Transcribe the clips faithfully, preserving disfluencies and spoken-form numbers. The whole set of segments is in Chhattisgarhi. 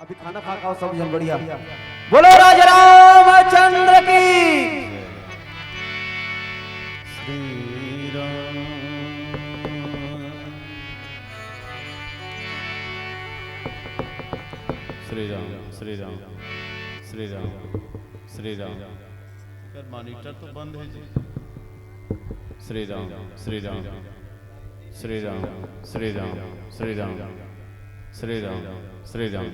अभी खाना खा खाओ सब जन, बढ़िया। बोलो राजा रामचंद्र की। श्री राम। श्री राम, श्री राम, श्री राम, श्री राम। एकर मॉनिटर तो बंद है जी। श्री राम, श्री राम, श्री राम, श्री राम, श्री राम, श्री राम, श्री राम।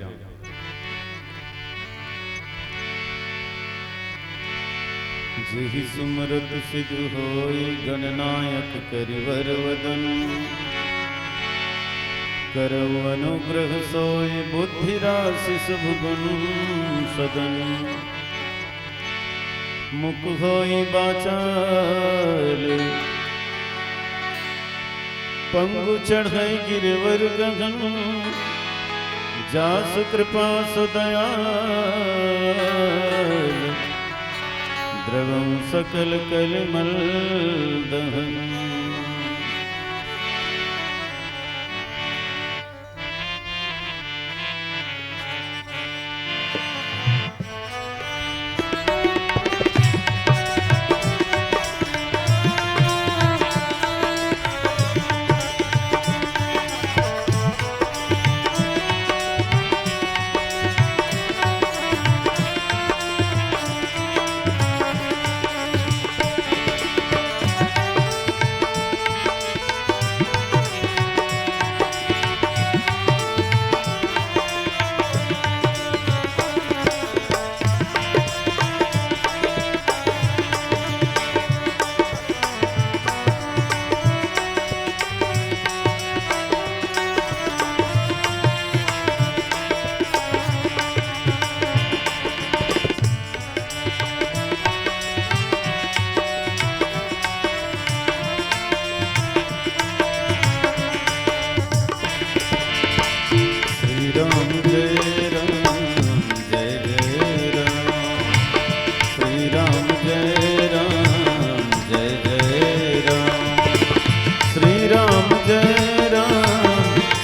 जेहि सुमरत सिद्ध होई, गणनायक करिवर वदन। करउ अनुग्रह सोई, बुद्धि राशि शुभ गुण सदन। मुख होई बाचाल, पंगु चढ़ई गिरवर गहन। जासु कृपा सु दयाल, द्रवहु सकल कलमल दहन। श्री राम जय राम, जय जय राम। श्री राम जय राम, जय जय राम। श्री राम जय राम,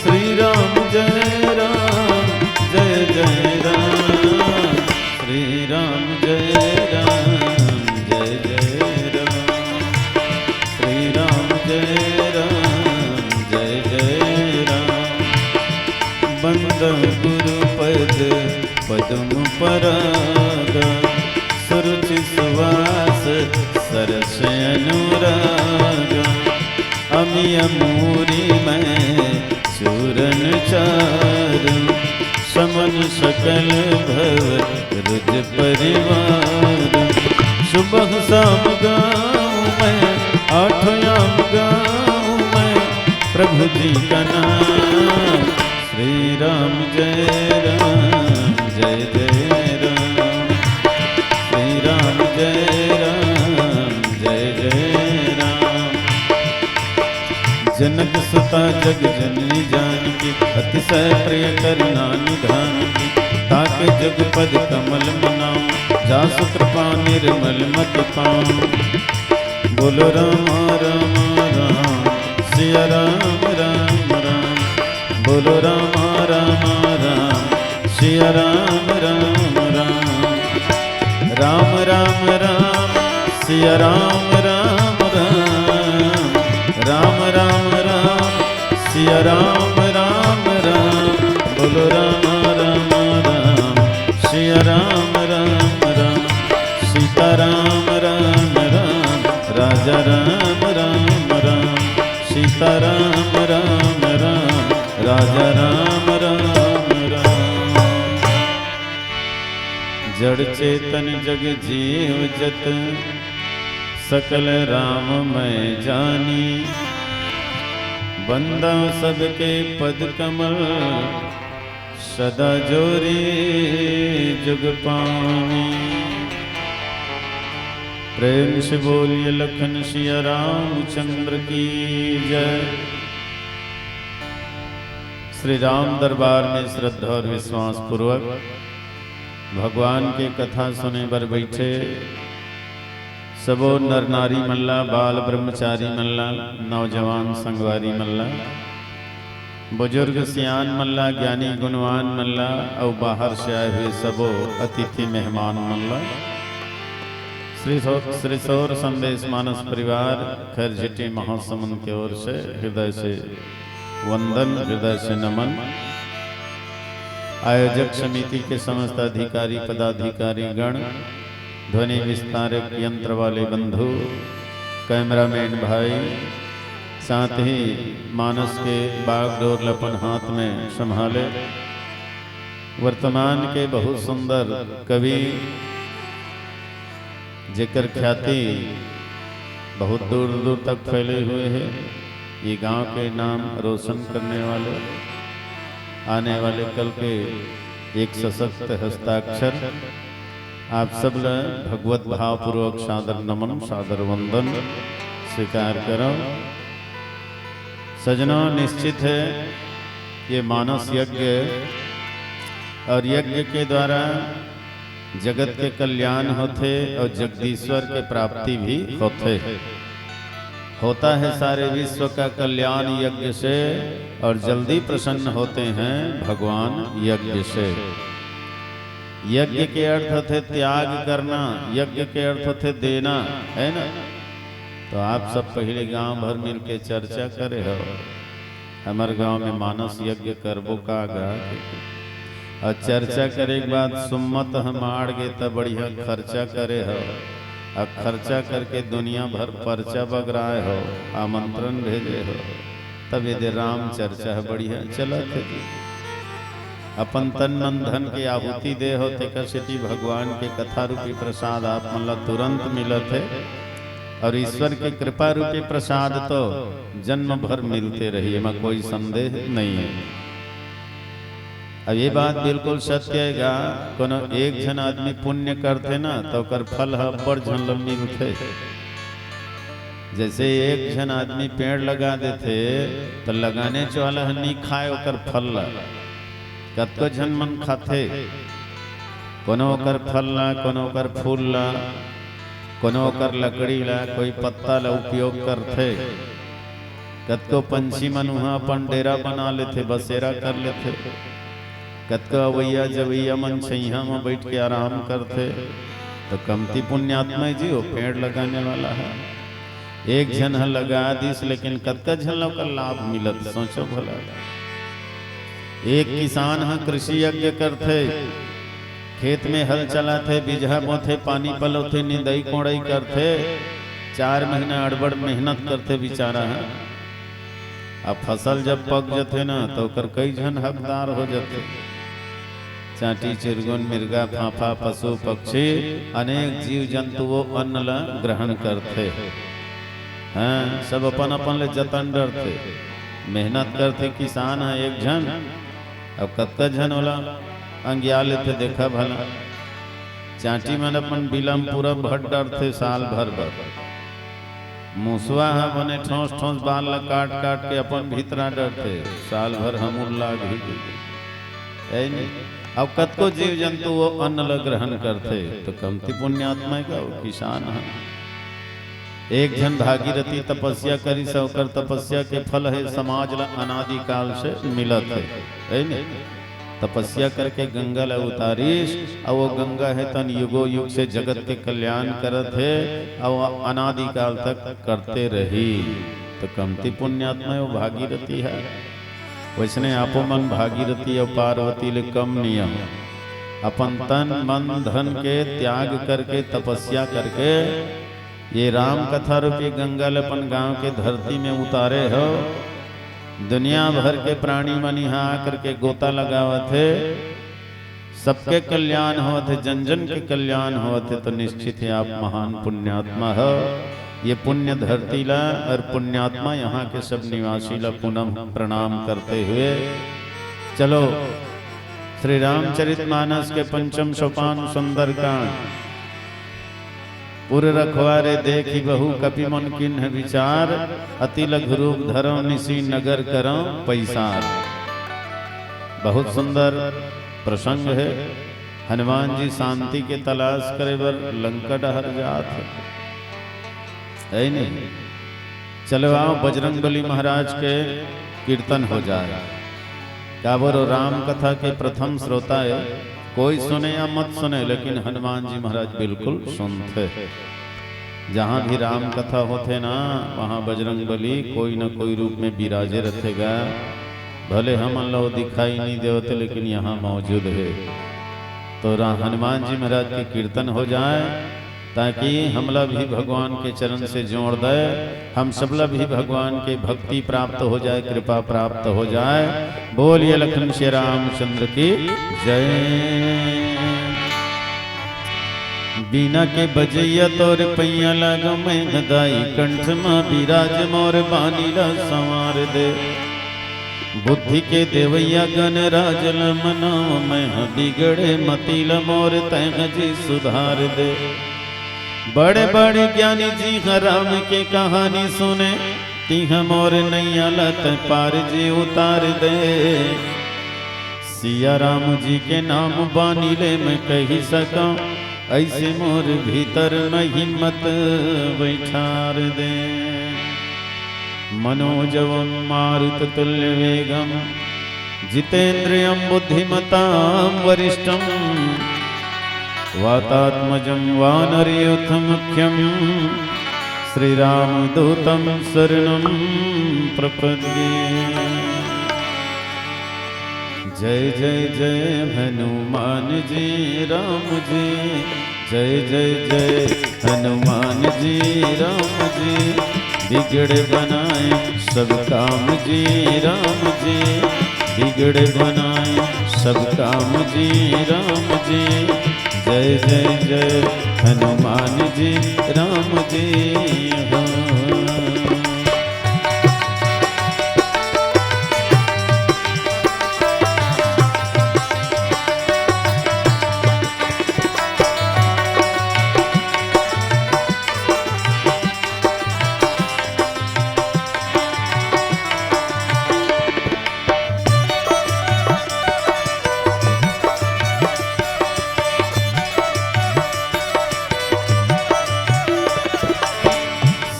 श्री राम जय राम, जय जय राम। श्री राम जय राम, जय जय राम। श्री राम जय राम, जय जय राम। बंदउ गुरु पद पद्म परागा, सुरुचि सुवास सरस अनुरागा। अमिय मूरि मय चूरन चारु, समन सकल भव रुज परिवार। सुबह शाम गाउँ मैं, आठ याम गाउँ मैं, प्रभु जी का नाम। श्री राम जय राम, जय जय राम। श्री राम जय राम, जय जय राम। जनक सुता जग जननी जानकी, अतिशय प्रिय करुणा निधान की। ताके जुग पद कमल मनाउँ, जासु कृपा निर्मल मति पाउँ। बोलो राम राम राम, सिया राम राम राम। बोलो राम राम राम, सिया राम राम राम। राम राम राम, सिया राम राम राम। राम राम राम, सिया राम राम राम। बोलो राम राम राम, सिया राम राम राम। सीता राम राम राम, राजा राम राम राम। सीता राम राम राम, राजा राम राम राम। जड़ चेतन जग जीव जत, सकल राम मैं जानी। बंदा सबके पद कमल, सदा जोरी जुग पानी। प्रेम से बोलिए लखन सिया रामचंद्र की जय। श्री राम दरबार में श्रद्धा और विश्वास पूर्वक भगवान के कथा सुने बर बैठे सबो नर नारी मन ला, बाल ब्रह्मचारी मन ला, नौजवान संगवारी मन ला बुजुर्ग सियान मन ला, ज्ञानी गुणवान मन ला, अउ बाहर से आए हुए सबो अतिथि मेहमान मन ला श्री सौ-, श्री सौर संदेश मानस परिवार खैरझिटी महासमुंद के ओर से हृदय से वंदन, हृदय से नमन। आयोजक समिति के समस्त अधिकारी पदाधिकारी गण, ध्वनि विस्तारक यंत्र वाले बंधु, कैमरामैन भाई, साथ ही मानस के बागडोर ल अपन हाथ में संभाले। वर्तमान के बहुत सुंदर कवि, जेकर ख्याति बहुत दूर दूर तक फैले हुए है, ये गांव के नाम रोशन करने वाले, आने वाले कल के एक सशक्त हस्ताक्षर। आप सब ल भगवत भावपूर्वक सादर नमन, सादर वंदन स्वीकार करो। सजनों, निश्चित है, ये मानस यज्ञ और यज्ञ के द्वारा जगत के कल्याण होथे और जगदीश्वर के प्राप्ति भी होथे। होता है सारे विश्व का कल्याण यज्ञ से, और जल्दी प्रसन्न होते हैं भगवान यज्ञ से। यज्ञ के अर्थ होथे त्याग करना, यज्ञ के अर्थ होथे देना, है ना? तो आप सब पहले गांव भर मिलके चर्चा करे हो, हमर गांव में मानस यज्ञ करबो का गा? और चर्चा करे के बाद सुम्मत ह माड़ गे त बढ़िया खर्चा करे हो, और खर्चा करके दुनिया भर पर्चा बगराए हो, आमंत्रण भेजे हो, तब ये दे राम चर्चा ह बढ़िया चलत है जी। अपन तन मन धन के आहुति दे हो, तेकर सेती भगवान के कथा रूपी प्रसाद आप मन ला तुरंत मिलत है, और ईश्वर के कृपा रूपी प्रसाद तो जन्म भर मिलते रही, एमा कोई संदेह नहीं है। अब ये बात बिल्कुल सत्य है गा, कोनो एक झन आदमी पुण्य करथे ना, तो ओकर फल ह अब्बड़ झन ल मिलथे। जैसे एक झन आदमी पेड़ लगा देथे, तो लगाने वाला ह नी खाए ओकर फल ला, कतको झन मन खाथे, कोनो ओकर फल ला, कोनो ओकर फूल ला, कोनो ओकर लकड़ी ला, कोई पत्ता ला उपयोग करथे। कतको पंछी मन उहाँ अपन डेरा बना लेथे, बसेरा कर लेथे। कतको अवैया जवैया मन छइहां म बइठ के आराम करथे, तो कमती पुण्यात्मा जी वो पेड़ लगाने वाला है। एक झन ह लगा दिस, लेकिन कतका झन ल ओकर लाभ मिलत, सोचो भला। एक किसान ह कृषि यज्ञ करथे, खेत में हल चलाथे, बीजहा बोथे, पानी पलोथे, निंदई कोड़ई करथे, चार महीना अड़बड़ मेहनत करथे बेचारा ह। अब फसल जब पक जथे ना, तो ओकर कई झन हकदार हो जथे। चांटी, चिरगुन, मिर्गा, फाफा, पशु, पक्षी, अनेक जीव जंतु वो अन्न ला ग्रहण करथे। हाँ, सब अपन अपन ले जतन डरथे, मेहनत करथे किसान ह एक झन, अब कतका झन ओला अंगिया लेथे, देखा भला। चांटी मन अपन बिलम पूरा भर डरथे साल भर बर। मुसवा ह बने ठोंस ठोंस बाल ला काट काट के अपन भीतरा डरथे, साल भर हमूर लागही। है नी? अब कतको जीव जंतु वो अन्न ला ग्रहण करथे, तो कमती पुण्यात्मा का वो किसान ह। एक झन भागीरथी तपस्या करिस, ओकर तपस्या के फल हे समाज ला अनादिकाल से मिलत हे, है नी? तपस्या करके गंगा ला उतारिस, अउ वो गंगा हे तन युगो युग से जगत के कल्याण करत हे, अउ अनादिकाल तक करते रही। तो कमती पुण्यात्मा हे वो भागीरथी हे। वैसने आपो मन भागीरथी अउ पार्वती ले कम नियम, अपन तन मन धन के त्याग करके, तपस्या करके, ये राम कथा रूपी गंगा ल अपन गांव के धरती में उतारे हो। दुनिया भर के प्राणी मन इहां आकर के गोता लगावत हे, सबके कल्याण होवत हे, जन जन के कल्याण होवत हे, तो निश्चित ही आप महान पुण्यात्मा हो। ये पुण्य धरती ला और पुण्यात्मा यहाँ के सब निवासी ला पुनः प्रणाम करते हुए चलो श्री रामचरित मानस के पंचम सोपान सुंदरकांड। उर रखवारे देखि बहु कपि मन किन्ह विचार, अति लघु रूप धरौ निसि नगर करौ पैसार। बहुत सुंदर प्रसंग हे। हनुमान जी शांति के तलाश करे बर लंका डहर जात हे, है नहीं? चलो आओ, बजरंग बली महाराज के कीर्तन हो जाए। काबर वो राम कथा के प्रथम श्रोता हे। कोई सुने या मत सुने, लेकिन हनुमान जी महाराज बिल्कुल सुनथे। जहाँ भी राम कथा होथे ना, वहाँ बजरंग बली कोई न कोई रूप में बिराजे रथे गा। भले हमन ला वो दिखाई नहीं देवत, लेकिन यहाँ मौजूद हे। तो रा-, हनुमान जी महाराज के कीर्तन हो जाए, ताकि हमला भी भगवान के चरण से जोड़ दे, हम सबला भी भगवान के भक्ति प्राप्त हो जाए, कृपा प्राप्त हो जाए। बोलिए लखन श्री रामचंद्र की जय। बीना के बजैया तोर पैया लागो मैं गदाई, कंठ मा बिराज मोर बानी ला संवार दे। बुद्धि के देवैया गणराज ल मनाव, मैं ह बिगड़े मति ल मोर तैं ह जी सुधार दे। बड़े बड़े ज्ञानी जी ह राम के कहानी सुने, तिह मोर नैया ल तैं पार जी उतार दे। सिया राम जी के नाम बानी ले मैं कही सका, ऐसे मोर भीतर में हिम्मत बैठार दे। मनोजवम मारुततुल्य वेगम जितेंद्रियम बुद्धिमताम वरिष्ठम वातात्मजम वानरयूथ मुख्यम श्री राम दूतम शरणम प्रपद्ये। जय जय जय हनुमान जी राम जी, जय जय जय हनुमान जी राम जी। बिगड़ बनाए सब काम जी राम जी, बिगड़ बनाए सब काम जी राम जी। जय जय जय हनुमान जी राम जी हो।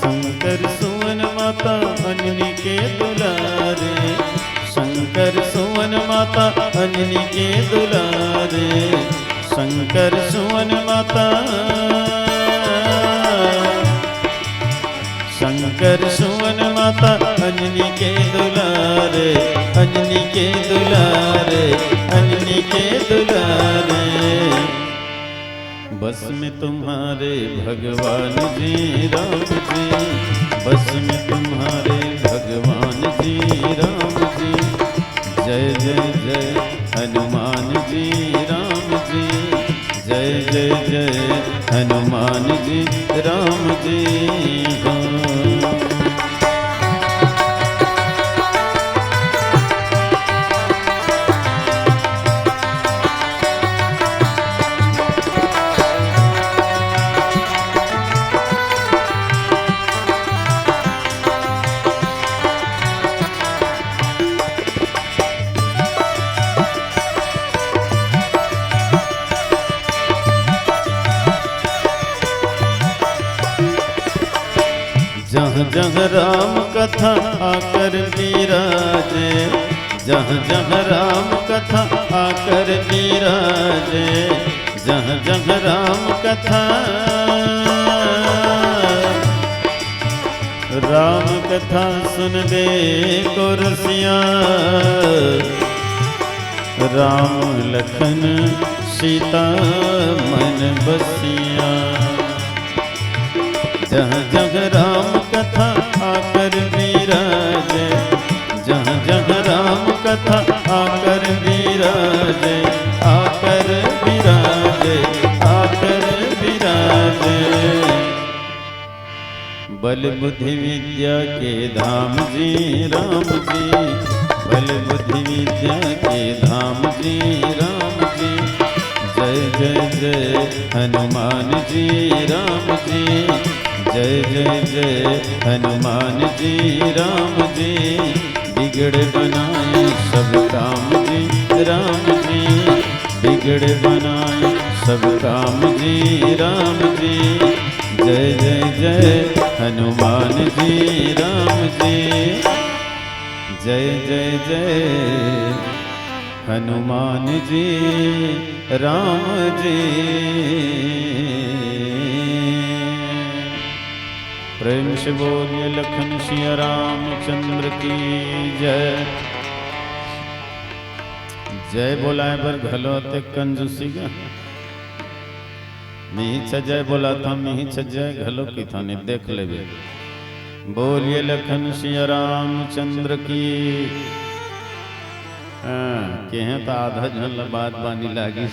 शंकर सुवन माता अंजनी के दुलारे, शंकर सुवन माता अंजनी के दुलारे, शंकर सुवन माता, शंकर सुवन माता अंजनी के दुलारे, अंजनी के दुलारे, अंजनी के दुलारे। बस में तुम्हारे भगवान जी राम जी, बस में तुम्हारे भगवान जी राम जी। जय जय जय हनुमान जी राम जी, जय जय जय हनुमान जी राम जी हो। जहाँ जहाँ राम कथा आकर बिराजे, जहाँ जहाँ राम कथा आकर बिराजे, जहाँ जहाँ राम कथा, राम कथा सुनबे को रसिया, राम लखन सीता मन बसिया। जहाँ जहाँ राम कथा आकर बिराजे, जहाँ जहाँ राम कथा आकर बिराजे, आकर बिराजे, आकर बिराजे। बल बुद्धि विद्या के धाम जी राम जी, बल बुद्धि विद्या के धाम जी राम जी। जय जय जय हनुमान जी राम जी, जय जय जय हनुमान जी राम जी। बिगड़ बनाए सब काम जी राम जी, बिगड़ बनाए सब काम जी राम जी। जय जय जय हनुमान जी राम जी, जय जय जय हनुमान जी, राम जी। प्रेम से बोलिए लखन सिया रामचंद्र की जय। जय बोलाए बर घलो ते कंजूसी गा। मिही छ जय बोला था, मिही छ जय घलो किथानी देख लेबे। बोलिए लखन सिया रामचंद्र की। हाँ, केहे त आधा झन ल बात बानी लागिस।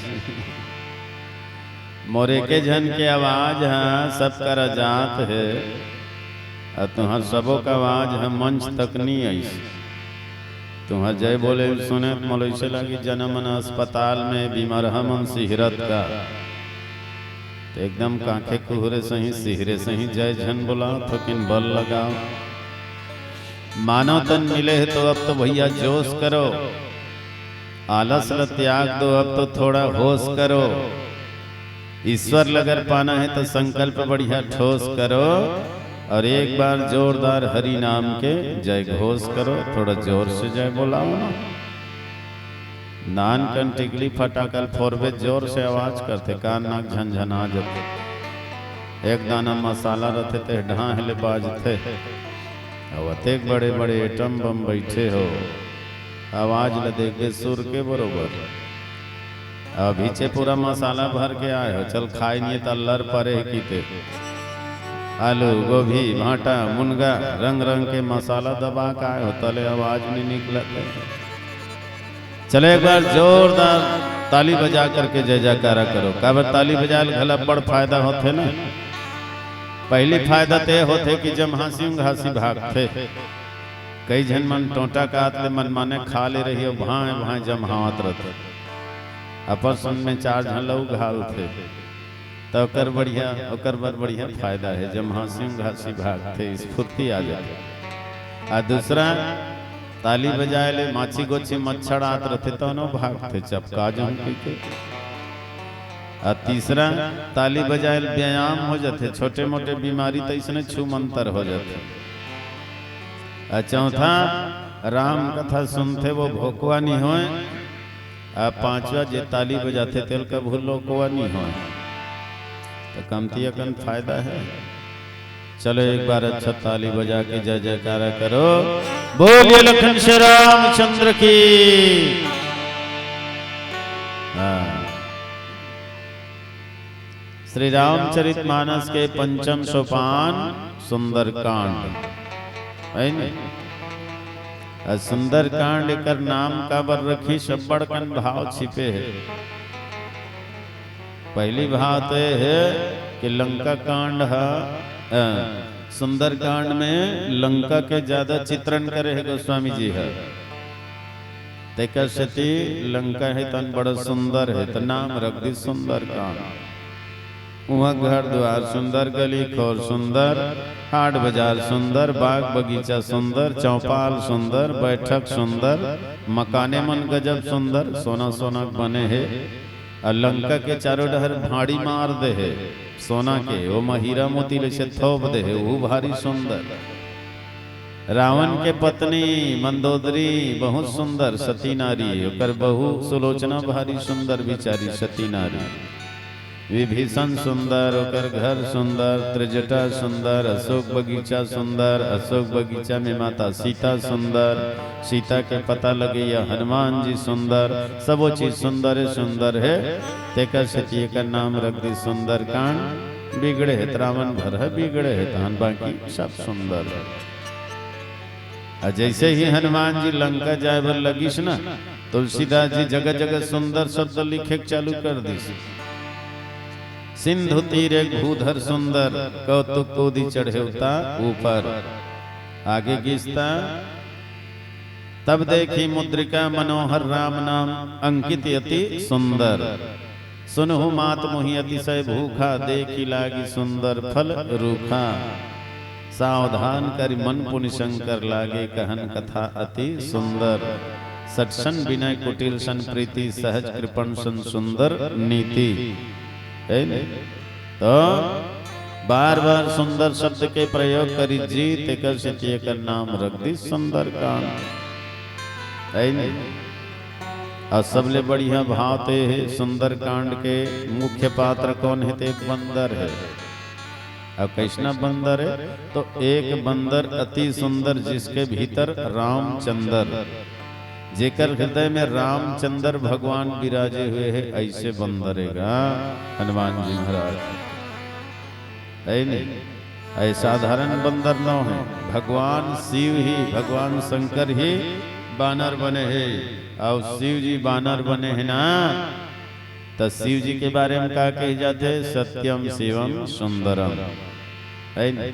मोर एके झन के आवाज ह सब करा जात हे, अउ तुंहर सबो का आवाज ह मंच तक नी आइस। तुंहर जय बोले सुने त मोला अइसे लागिस जनमन अस्पताल में बीमारहा मन सिहरत का। त एकदम कांखे कुहरे सही, सिहरे सही जय झन बोला, थोकिन बल लगाओ। मानव तन मिले हे तो अब तो भैया जोश करो, आलस ल त्याग दो, अब तो थोड़ा होश करो। ईश्वर ल अगर पाना हे तो संकल्प बढ़िया ठोस करो, अउ एक बार जोरदार हरि नाम के जय घोष करो, थोड़ा जोर से जय बोलाओ ना। नानकन टिकली फटाका ल फोरबे, जोर से आवाज करथे, कान नाक झनझना जथे। एक दाना मसाला रथे ते ढांह ले बाजथे। अउ अतेक बड़े-बड़े एटम बम बइठे हो, आवाज ल देखबे सुर के बरोबर। अभीचे पूरा मसाला भर के आए हो, चल खाए निये त अल्लर परे हे किते। आलू, गोभी, भांटा, मुनगा, रंग-रंग के मसाला दबा के आए हो, तले आवाज नइ निकलत हे। चलो एक बार जोरदार ताली बजा करके जय जयकारा करो। काबर ताली बजाए ले घला बड़ फायदा होथे ना। पहली फायदा ते होथे कि जम्हासी उंघासी भागथे। कई झन मन टोंटा कात ले मनमाने खा ले रही अउ भांय भांय जम्हावत रथे। अपन संग में चार झन ल उघालथे। त ओकर बढ़िया, ओकर बर बढ़िया फायदा हे, जम्हासी उंघासी भागथे, स्फूर्ति आ जाथे। आ दूसरा, ताली बजाए ले माछी गोछी मच्छर आत रथे, तहनो भागथे, चपका जहूं कहिके। आ तीसरा, ताली बजाए ले व्यायाम हो जाथे, छोटे मोटे बीमारी त अइसने छू मंतर हो जाथे। आ चौथा, राम कथा सुनथे, वो भोकवा नहीं होय। आ पांचवा, जे ताली बजाथे, तेल कभू लोकवा नहीं होय। त कमती अकन फायदा हे। चलो एक बार अच्छा ताली बजा के जय जयकारा करो। बोलिए लखन सिया रामचंद्र की। हाँ। श्री रामचरित मानस के पंचम सोपान सुंदरकांड, हे न? अ सुंदरकांड एकर नाम काबर रखिस, अब्बड़ कन भाव छिपे हे। पहली भाव तो ये हे कि लंका कांड ह, अ, सुंदरकांड में लंका के ज्यादा चित्रण करे हे गोस्वामी जी ह। तेकर सेती लंका हे तन बड़ा सुंदर हे, त नाम रख दिस सुंदरकांड। उहाँ घर दुआर सुंदर, गली खोर सुंदर, हाट बाजार सुंदर, बाग बगीचा सुंदर, चौपाल सुंदर, बैठक सुंदर, मकाने मन गजब सुंदर, सोना सोना के बने हे। अउ लंका के चारों डहर भाड़ी मार दे हे सोना के, ओमा हीरा मोती ले से थोप दे हे, ऊ भारी सुंदर। रावण के पत्नी मंदोदरी बहुत सुंदर सती नारी, ओकर बहू सुलोचना भारी सुंदर बिचारी सती नारी। विभीषण सुंदर, ओकर घर सुंदर, त्रिजटा सुंदर, अशोक बगीचा सुंदर, अशोक बगीचा में माता सीता सुंदर, सीता के पता लगइया हनुमान जी सुंदर, सबो चीज सुंदर हे, सुंदर हे। तेकर सेती एकर नाम रख दिस सुंदरकांड। बिगड़े हे त रावण भर हे, बिगड़े हे तहन बाकी सब सुंदर हे। अउ जइसे ही हनुमान जी लंका जाए बर लगिस ना, तुलसीदास जी जगह जगह सुंदर शब्द लिखे के चालू कर दिस। सिंधु तीर एक भूधर सुंदर, कौतुक कूदि चढ़े उता ऊपर। आगे गिस त, तब देखि मुद्रिका मनोहर राम नाम अंकित अति सुंदर। सुनहु मात मोहि अतिशय भूखा, देखि लागि सुंदर फल रूखा। सावधान करि मन पुनि शंकर लागे, कहन कथा अति सुंदर। सटसन विनय कुटिल सन प्रीति, सहज कृपण सन सुंदर नीति। हे ने? तो बार बार सुंदर शब्द के प्रयोग करिस जी, तेकर सेती एकर नाम रख दिस सुंदरकांड। हे ने? अउ सबले बढ़िया भाव तो ये हे, सुंदरकांड के मुख्य पात्र कौन हे? तो एक बंदर हे। अब कैसना बंदर हे? तो एक बंदर अति सुंदर, जिसके भीतर रामचंद्र, जेकर हृदय में रामचंद्र भगवान विराजे हुए हे, ऐसे बंदर हे गा हनुमान जी महाराज। हे नहीं? ये साधारण बंदर नो हे, भगवान शिव ही, भगवान शंकर ही बानर बने हे। अउ शिव जी बानर बने हे ना, त शिव जी के बारे में का कहे जाथे? सत्यम शिवम सुंदरम, हे नहीं?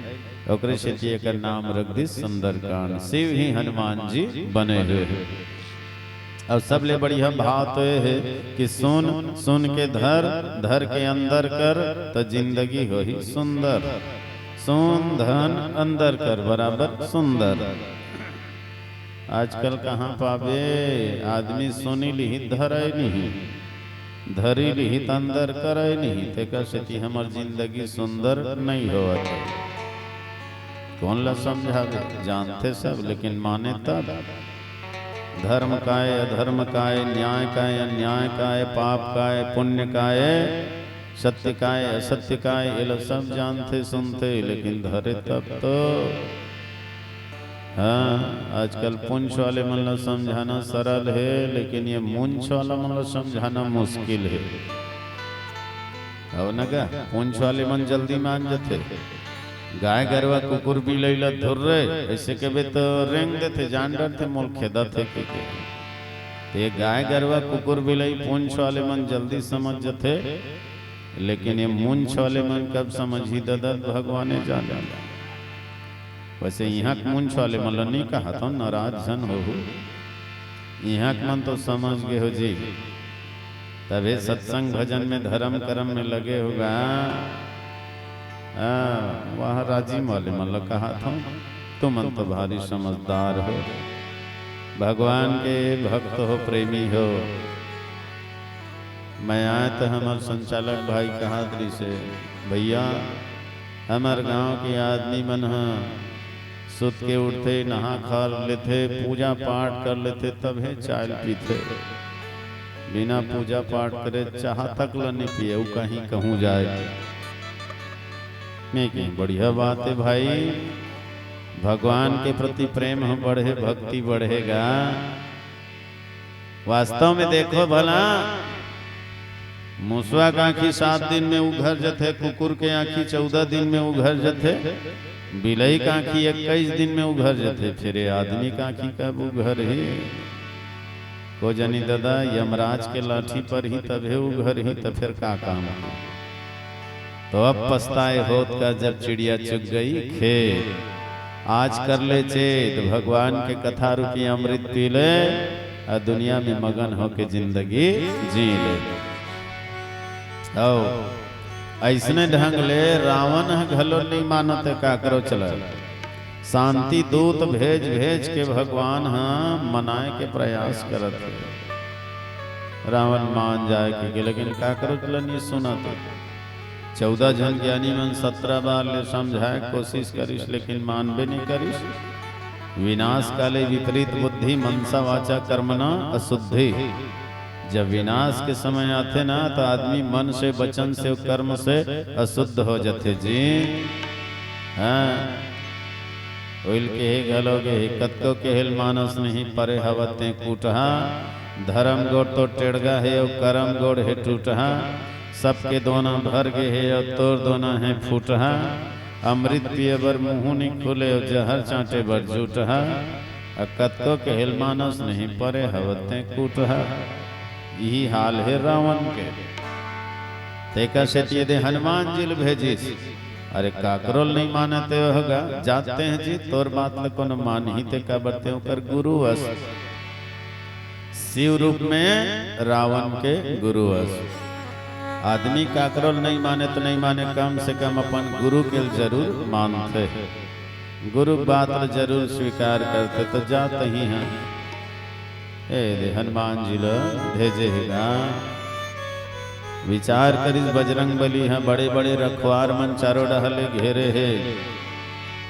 ओकरे सेती एकर नाम रख दिस सुंदरकांड। शिव ही हनुमान जी बने हुए हे। अउ सबले बढ़िया भाव तो ये हे कि सुन, सुन के धर, धर के अंदर कर, त जिंदगी होही सुंदर। सुन धन अंदर कर बराबर सुंदर। आजकल कहाँ पाबे, आदमी सुनी लिही, धरय नहीं, धरी लिही त अंदर करय नहीं, तेकर सेती हमर जिंदगी सुंदर नहीं होवत हे। कौन ला समझाबे? जानथे सब, लेकिन माने तब। धर्म काय, अधर्म काय, न्याय काय, अन्याय काय, पाप काय, पुण्य काय, सत्य काय, असत्य काय, एला सब जानथे, सुनथे, लेकिन धरे तब तो। हाँ, आजकल पुंछ वाले मन ला समझाना सरल हे, लेकिन ये मुंछ वाला मन ला समझाना मुश्किल हे। हव न गा, पुंछ वाले मन जल्दी मान जथे। गाय गरवा कुकुर बिलई ला धुर्रे, ऐसे कबे तो रेंग देथे, जान डरथे मोल खेदत हे कहिके। ते गाय गरवा कुकुर बिलई पुंछ वाले मन जल्दी समझ जथे, लेकिन ये मुंछ वाले मन कब समझही ददा, भगवाने जाने। वैसे इहाँ के मुंछ वाले मन ल नहीं कहत हंव, नाराज झन होहू। इहाँ के मन तो समझ गे हो जी, तभे सत्संग भजन में, धर्म कर्म में लगे हो गा। हाँ, वह राजिम वाले मन ल कहत हंव, तुमन तो भारी समझदार हो, भगवान के भक्त हो, प्रेमी हो। मैं आय त हमर संचालक भाई कहत रिहिसे, भैया, हमर गांव के आदमी मन ह सुत के उठथे, नहा खा लेथे, पूजा पाठ कर लेथे, तभे चाय पीथे। बिना पूजा पाठ करे चाह तक ल नइ पिए, अउ कहीं कहूँ जाए। मैं कहेंव बढ़िया बात हे भाई, भगवान के प्रति प्रेम ह बढ़े, भक्ति बढ़े गा। वास्तव में देखो भला, मुसवा के आँखी सात दिन में उघर जथे, कुकुर के आँखी चौदह दिन में उघर जथे, बिलई के आँखी इक्कीस दिन में उघर जथे, फेर ये आदमी के आँखी कब उघरही? को जनी ददा, यमराज के लाठी परही तभे उघरही, त फेर का काम के? तो अब पछताए होत का, जब चिड़िया चुग गई खेत। आज कर ले चेत, भगवान के कथा रूपी अमृत पी ले, अउ दुनिया में मगन होके जिंदगी जी ले। अउ अइसने ढंग ले रावण ह घलो नइ मानत हे काकरो चलन। शांति दूत भेज भेज के भगवान ह मनाए के प्रयास करत हे। रावण मान जाए कहिके, लेकिन काकरो ला नइ सुनत हे। चौदह झन ज्ञानी मन सत्रह बार ले समझाए के कोशिश करिस, लेकिन मानबे नइ करिस। विनाश काले विपरीत बुद्धि, मनसा वाचा कर्मणा अशुद्धि। जब विनाश के समय आथे ना, त आदमी मन से, वचन से अउ कर्म से अशुद्ध हो जथे जी। हाँ, ओइल केहे घलो गे हे, कतको केहे ल मानस नहीं, परे हवत तें कूटहा। धरम गोड़ तो टेड़गा हे अउ करम गोड़ हे टूटहा। सबके दोना भर गे हे अउ तोर दोना हे फूटहा। अमृत पिए बर मुँहू नइ खुले अउ जहर चाँटे बर जूठहा। अउ कतको केहे ल मानस नहीं, परे हवत तें कूटहा। इही हाल हे रावण के। तेकर सेती एदे हनुमान जी ल भेजिस। अरे काकरो ल नइ माने ते होगा, जाते हैं जी, तोर बात ल कोनो मानही ते काबर, ते ओकर गुरु अस। शिव रूप में रावण के गुरु अस। आदमी काकरो ल नइ माने त नइ माने, कम से कम अपन गुरु के ल जरूर मानथे, गुरु बात ल जरूर स्वीकार करथे। त जात ही हैं, एदे हनुमान जी ल भेजे हे गा। विचार करिस बजरंग बली ह, बड़े बड़े रखवार मन चारों डहर ले घेरे हे।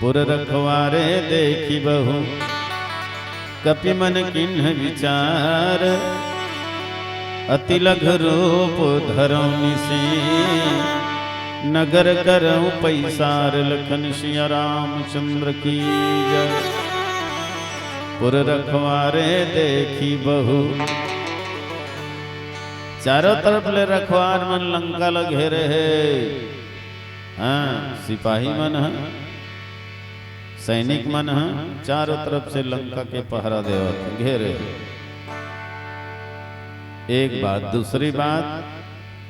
पुर रखवारे देखि बहु कपि मन कीन्ह विचार। अति लघु रूप धरौं निसि, नगर करौं पैसार। लखन सिया रामचंद्र की जय। पुर रखवारे देखी बहु। चारों तरफ ले रखवार मन लंका ल घेरे हे। हाँ, सिपाही मन ह, सैनिक मन ह चारों तरफ से लंका के पहरा देवत हे, घेरे हे। एक बात, दूसरी बात,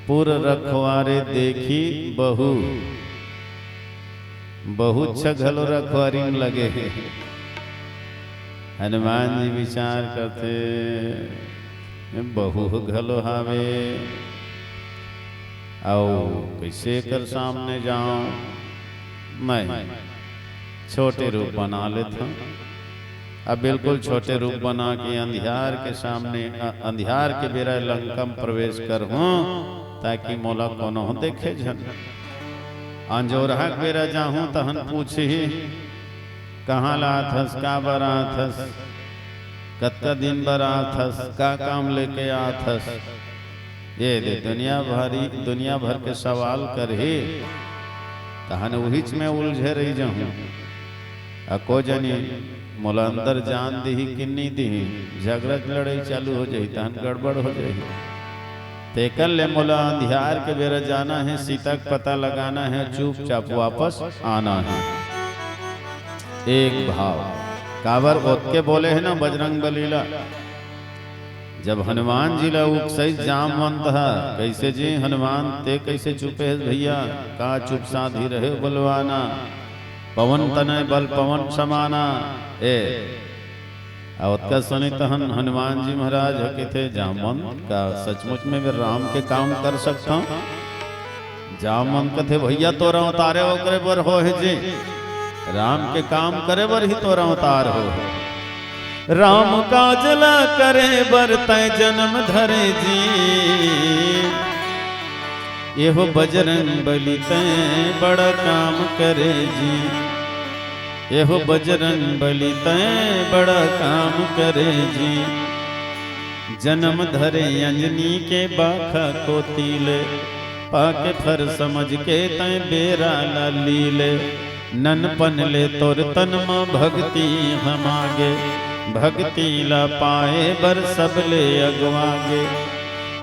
पुर रखवारे देखी बहु, बहु छ घलो रखवारी म लगे हे। हनुमान जी विचार करथे, "बहु घलो हावे, अउ कइसे एकर सामने जाऊं? नहीं, छोटे रूप बना लेथंव।" अब बिल्कुल छोटे रूप बना के अंधियार के सामने, अ, अंधियार के बेरा लंका म प्रवेश करहूं, ताकि मोला कोनो देखे झन। अंजोरहा के बेरा जाहूं, तहन पूछही, "कहाँ ल आथस, का बर आथस, कतका दिन बर आथस, का काम लेके आथस?" ये दे दुनिया भरी, दुनिया भर के सवाल करही, तहन उहीच में उलझे रही जाहूं। अ को जनी मोला अंदर जान दिही कि नी दिही, झगड़ा लड़ाई चालू हो जाही, तहन गड़बड़ हो जाही। तेकर ले मोला अंधियार के बेरा जाना हे, सीता के पता लगाना हे, चुपचाप वापस आना हे। एक भाव, काबर ओतके बोले हे ना बजरंग बली ला, जब हनुमान जी ला उकसइस जामवंत ह, "कइसे जी हनुमान, ते कइसे चुपे हस भइया? का चुप साधी रहे बलवाना? पवन तनय बल पवन समाना।" ए, अउ ओतका सुने तहन हनुमान जी महाराज ह कहिथे, "जामवंत, का सचमुच में मैं राम के काम कर सकथंव?" जामवंत कथे, "भइया, तोर अवतारे ओकरे बर हो हे जी, राम के काम करे बर ही तोर अवतार हो हे। राम काज ला करे बर तैं जन्म धरे जी, एहो बजरंग बली तैं बड़ा काम करे जी, एहो बजरंग बली तैं बड़ा काम करे जी।" जन्म धरे अंजनी के बाखा कोती ले, पाके फर समझ के तैं बेरा ला ली ले। ननपन ले तोर तन म भक्ति हमागे, भक्ति ला पाए बर सबले अगवागे।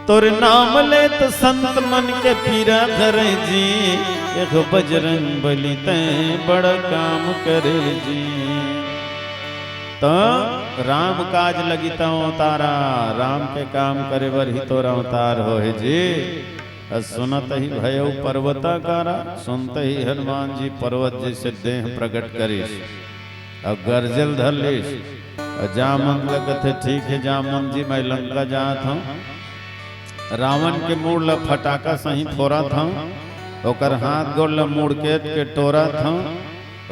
तोर नाम लेत संत मन के पीरा धरे जी, एगो बजरंग बली तैं बड़ा काम करे जी। त राम काज लगी तैं अवतारा, राम के काम करे बर ही तोर अवतार हो हे जी। अ सुनत ही भयउ पर्वताकारा, सुनत ही हनुमान जी पर्वत जइसे देह प्रगट करिस, अउ गरजे ल धर लिस। अउ जामवंत ल कथे, "ठीक हे जामवंत जी, मैं लंका जात हंव, रावण के मूड़ ल फटाका सही फोरत हंव, ओकर हाथ गोड़ ल मुड़केट के टोरत हंव,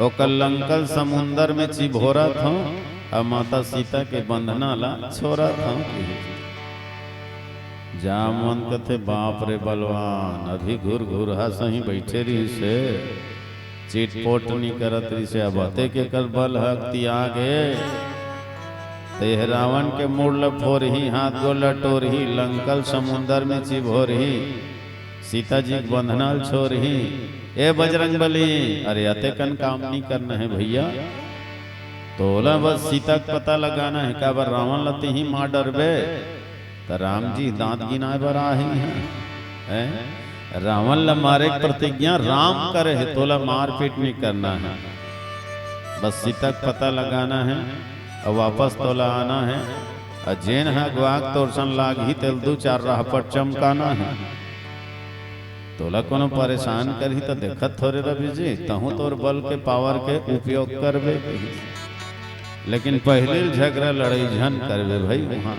ओकर लंका ल समुंदर में चिभोरत हंव, अउ माता सीता के बंधना ल छोरत हंव।" जामवंत कथे, "बाप रे बलवान, अभी घुरघुरहा सही बइठे रिहिस हे, चिटपोट नी करत रिहिस हे, अब अतेक एकर बल ह तिया गे, ते ह रावण के मूड़ ल फोरही, हाथ गोड़ ल टोरही, लंका ल समुंदर में चिभोरही, सीता जी के बंधना ल छोरही। ए बजरंग बली, अरे अतेकन काम नी करना हे भइया, तोला बस सीता के पता लगाना हे, काबर रावण ल तिही मार डरबे।" त राम जी दांत गिनाए बर आए हे, हैं? रावण ल मारे के प्रतिज्ञा राम करे हे, तोला मारपीट नहीं करना हे, बस सीता के पता लगाना हे अउ वापस तोला आना हे। अउ जेन ह अगवा के तोर सन लागही, तेल दू चार राहपट चमकाना हे। तोला कोनो परेशान करही त देखत थोरे रबी जी, तहूं तोर बल के पावर के उपयोग करबे कहिस। लेकिन पहिली झगड़ा लड़ाई झन करबे भई उहां।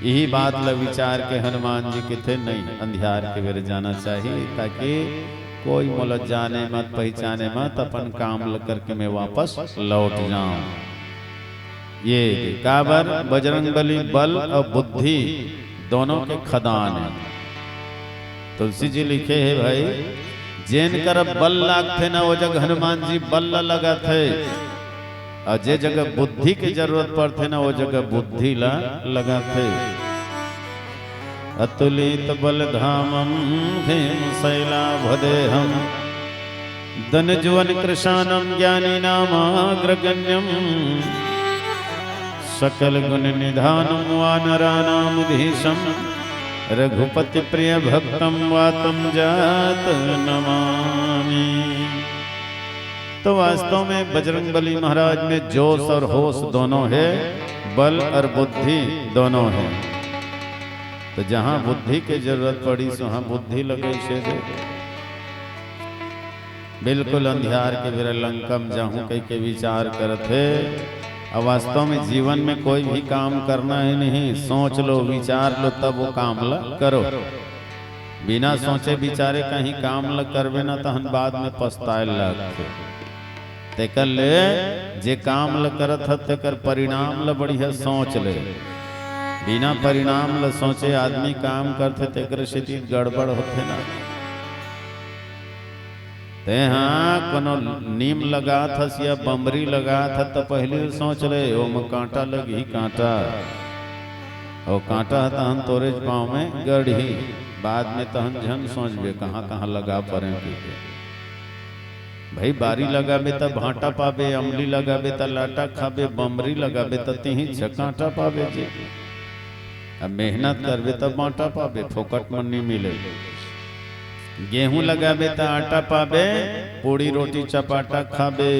इही बात ल विचार के हनुमान जी कथे, "नहीं, अंधियार के बेर जाना चाही, ताकि कोई मोला जाने मत, पहिचाने मत, अपन काम ल करके मैं वापस लौट जाऊं।" ये काबर बजरंग बली बल अउ बुद्धि दोनों के खदान हे। तुलसी जी लिखे हे भाई, जेन कर बल लागथे ना, वो जगह हनुमान जी बल ल लगाथे, अउ जे जगह बुद्धि के जरूरत पड़थे ना, वो जगह बुद्धि ल लगाथे। अतुलित बल धामं भीम शैलाभ देहं। दनुजवन कृशानं ज्ञानिनामाग्रगण्यं। सकल गुण निधानं वानरानाम धीशं। रघुपति प्रिय भक्तं वातं जात नमामि। तो वास्तव में बजरंग बली महाराज में जोश और होश दोनों है, बल और बुद्धि दोनों है। तो जहाँ बुद्धि के जरूरत पड़ी, वहाँ बुद्धि लगे से दे। बिल्कुल अंधियार के बेरा लंका म जाहूं कहिके विचार करत हे। अब वास्तव में जीवन में कोई भी काम करना हे नहीं, सोच लो, विचार लो, तब वो काम ला करो। बिना सोचे विचारे कहीं काम ला करबे ना, तहन बाद में पछताए लगथे। तेकर ले जे काम ला करत ह, तेकर परिणाम ला बढ़िया सोच ले। बिना परिणाम ला सोचे आदमी काम करथे, तेकर सेती गड़बड़ होथे ना। तेहा कोनो नीम लगात हस या बमरी लगात ह, त पहिली सोच ले, ओमा कांटा लगही, कांटा। अउ कांटा ह तहन तोरेच पाँव में गड़ही, बाद में तहन झन सोचबे कहाँ-कहाँ लगा परेंव कहिके। भई, बारी लगाबे त भांटा पाबे, अमली लगाबे त लाटा खाबे, बमरी लगाबे त तिही झ कांटा पाबे जी। अब मेहनत करबे त बांटा पाबे, फोकट म नी मिले। गेहूं लगाबे त आटा पाबे, पूड़ी रोटी चपाटा खाबे।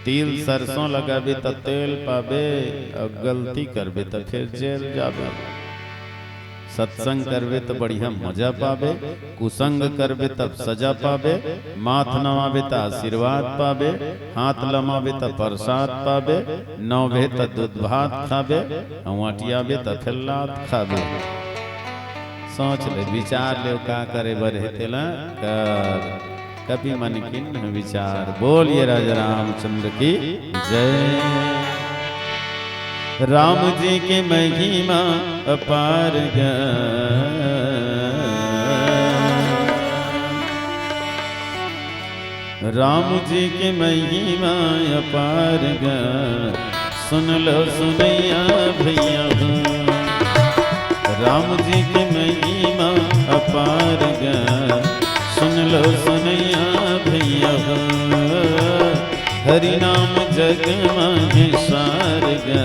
तिल सरसों लगाबे त तेल पाबे, अउ गलती करबे त फेर जेल जाबे। सत्संग करबे त बढ़िया मजा पाबे, कुसंग करबे तब सजा पाबे, माथ नवाबे त आशीर्वाद पाबे, हाथ लमाबे त प्रसाद पाबे, नवबे त दूध भात खाबे, अउ अंटियाबे त फेर लात खाबे। सोच ले, विचार ले, का करे बर हे तेला कर। कपि मन कीन्ह विचार। बोलिए राजा रामचंद्र की जय। राम जी के महिमा अपार गा। राम जी के महिमा अपार गा। सुन लो सुनैया भैया हो। राम जी के महिमा अपार गा। सुन लो सुनैया भैया हो। हरि नाम जग माहे सार गा।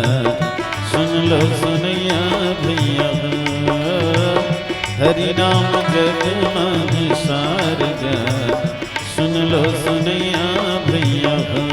सुन लो सुनैया भैया हो। हरि नाम जग माहे सार गा। सुन लो सुनैया भैया हो।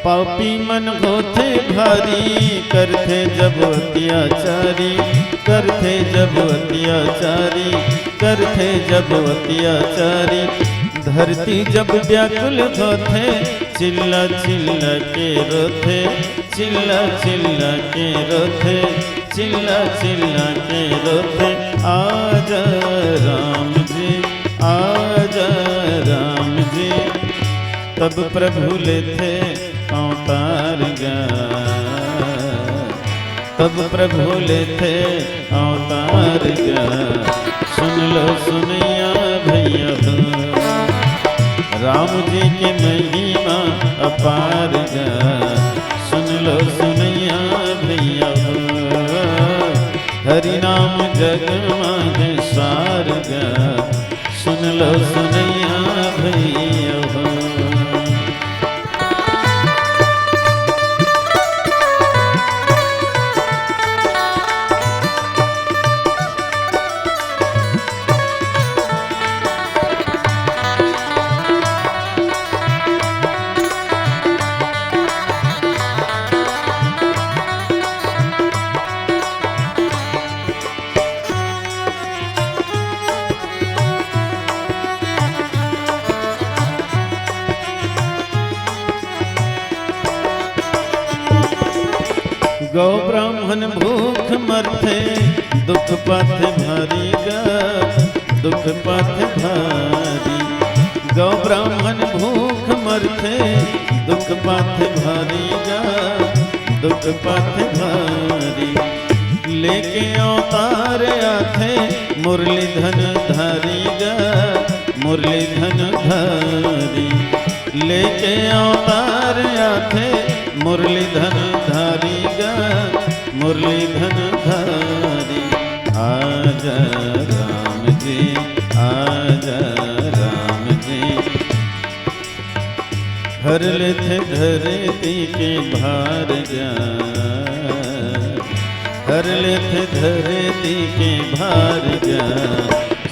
पापी मन होथे भारी, करथे जब अत्याचारी, करथे जब अत्याचारी, करथे जब अत्याचारी। धरती जब व्याकुल होथे, चिल्ला चिल्ला के रोथे, चिल्ला चिल्ला के रोथे, चिल्ला चिल्ला के रोथे। आजा राम जी, आजा राम जी। तब प्रभु लेथे अवतार गा। तब प्रभु लेथे अवतार गा। सुन लो सुनैया भैया हो। राम जी के महिमा अपार गा। सुन लो सुनैया भैया हो। हरि नाम जग माहे सार गा। सुन लो सुनैया भैया हो। गौ ब्राह्मण भूख मरथे, दुख पाथे भारी गा, दुख पाथे भारी। गौ ब्राह्मण भूख मरथे, दुख पाथे भारी गा, दुख पाथे भारी। लेके अवतार आथे, मुरली धन धारी गा, मुरली धन धारी। लेके अवतार आथे, मुरली धन धारी गा, मुरली धन धारी। आजा राम जी, आजा राम जी, हर लेथे धरती के भार गा, हर लेथे धरती के भार गा।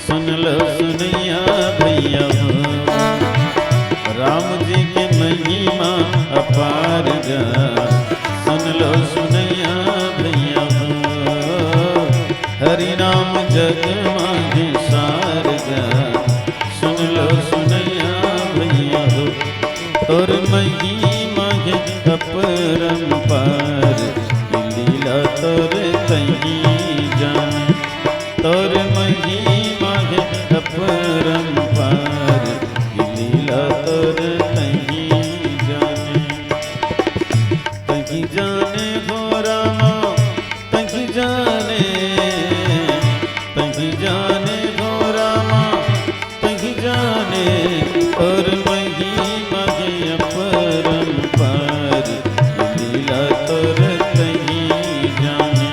सुन लो सुनैया भैया हो, राम जी के महिमा अपार गा। सुन लो सुनैया भैया हो, हरि नाम जग मांगे सार गा। सुन लो सुनैया भैया हो, तोर महिमा हे अपरंपार, लीला तोर तहीं जाने। तोर महिमा हे अपरंपार, लीला तोर तहीं जाने। तहीं जाने हो रामा, तहीं जाने, तहीं जाने हो रामा, तहीं जाने। तोर महिमा हे अपरंपार, लीला तोर तहीं जाने।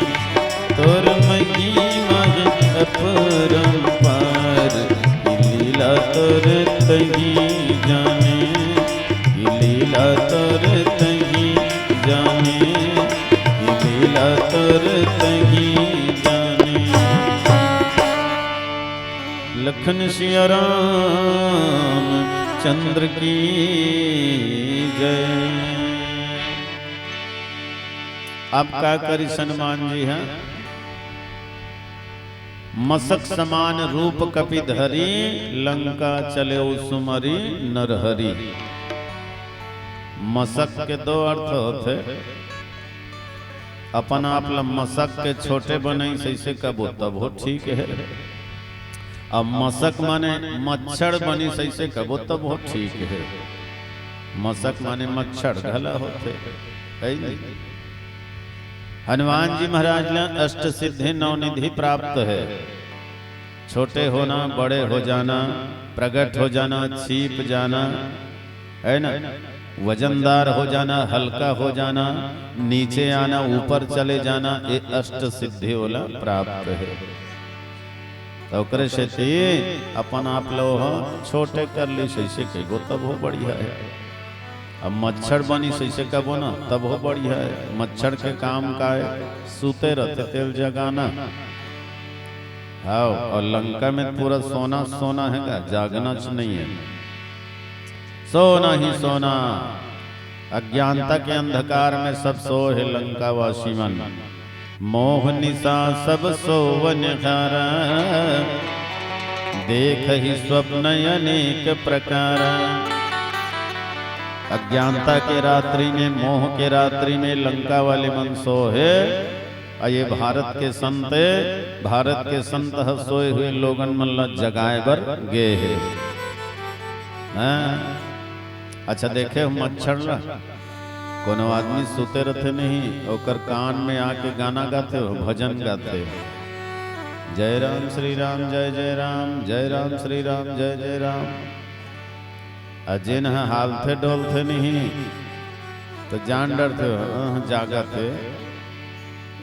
तोर महिमा हे अपरंपार, लीला तोर तहीं जाने। लीला तोर तहीं जाने, लीला तोर तहीं जाने। लखन सिया राम चंद्र की जय। अब का करी हनुमान जी ह, मसक समान रूप कपि धरी, लंका चले सुमरी नरहरी। मसक के दो अर्थ होथे। अपन आप ल मसक के छोटे बनइस अइसे कबो तभो ठीक हे, अब मसक माने मच्छर बनिस अइसे कबो तभो ठीक हे। मसक माने मच्छर घला होथे, हे नहीं? हनुमान जी महाराज ला अष्ट सिद्धि नौ निधि प्राप्त हे। छोटे होना, बड़े हो जाना, प्रगट हो जाना, छिप जाना, हे ना? वजनदार हो जाना, हल्का हो जाना, नीचे आना, ऊपर चले जाना, ये अष्ट सिद्धि ओला प्राप्त हे। त ओकरे सेती अपन आप ल ओह छोटे कर लिस, अइसे कहिबो तभो बढ़िया हे। अब मच्छर बनिस अइसे कबो ना, तभो बढ़िया हे। मच्छर के काम का हे? सुते रथे, तेला जगाना। हाव, अउ लंका में पूरा सोना सोना हे गा, जागनाच नइ हे। सोना ही सोना। अज्ञानता के अंधकार में सब सोए हे लंकावासी मन। मोह निसा सब सोवन हारा, देखहि स्वप्न अनेक प्रकारा। अज्ञानता के रात्रि में, मोह के रात्रि में लंका वाले मन सोए हे। अउ ये भारत के संत, भारत के संत ह सोए हुए लोगन मन ला जगाए बर गे हे। हाँ? अच्छा, देखे हो मच्छर ला? कोनो आदमी सुते रथे नहीं, ओकर कान में आके गाना गाथे हो, भजन गाथे, जय राम श्री राम, जय जय राम, जय राम श्री राम, जय जय राम। अउ जेन ह हालथे डोलथे नहीं, त जान डरथे हो, अह, जागत हे,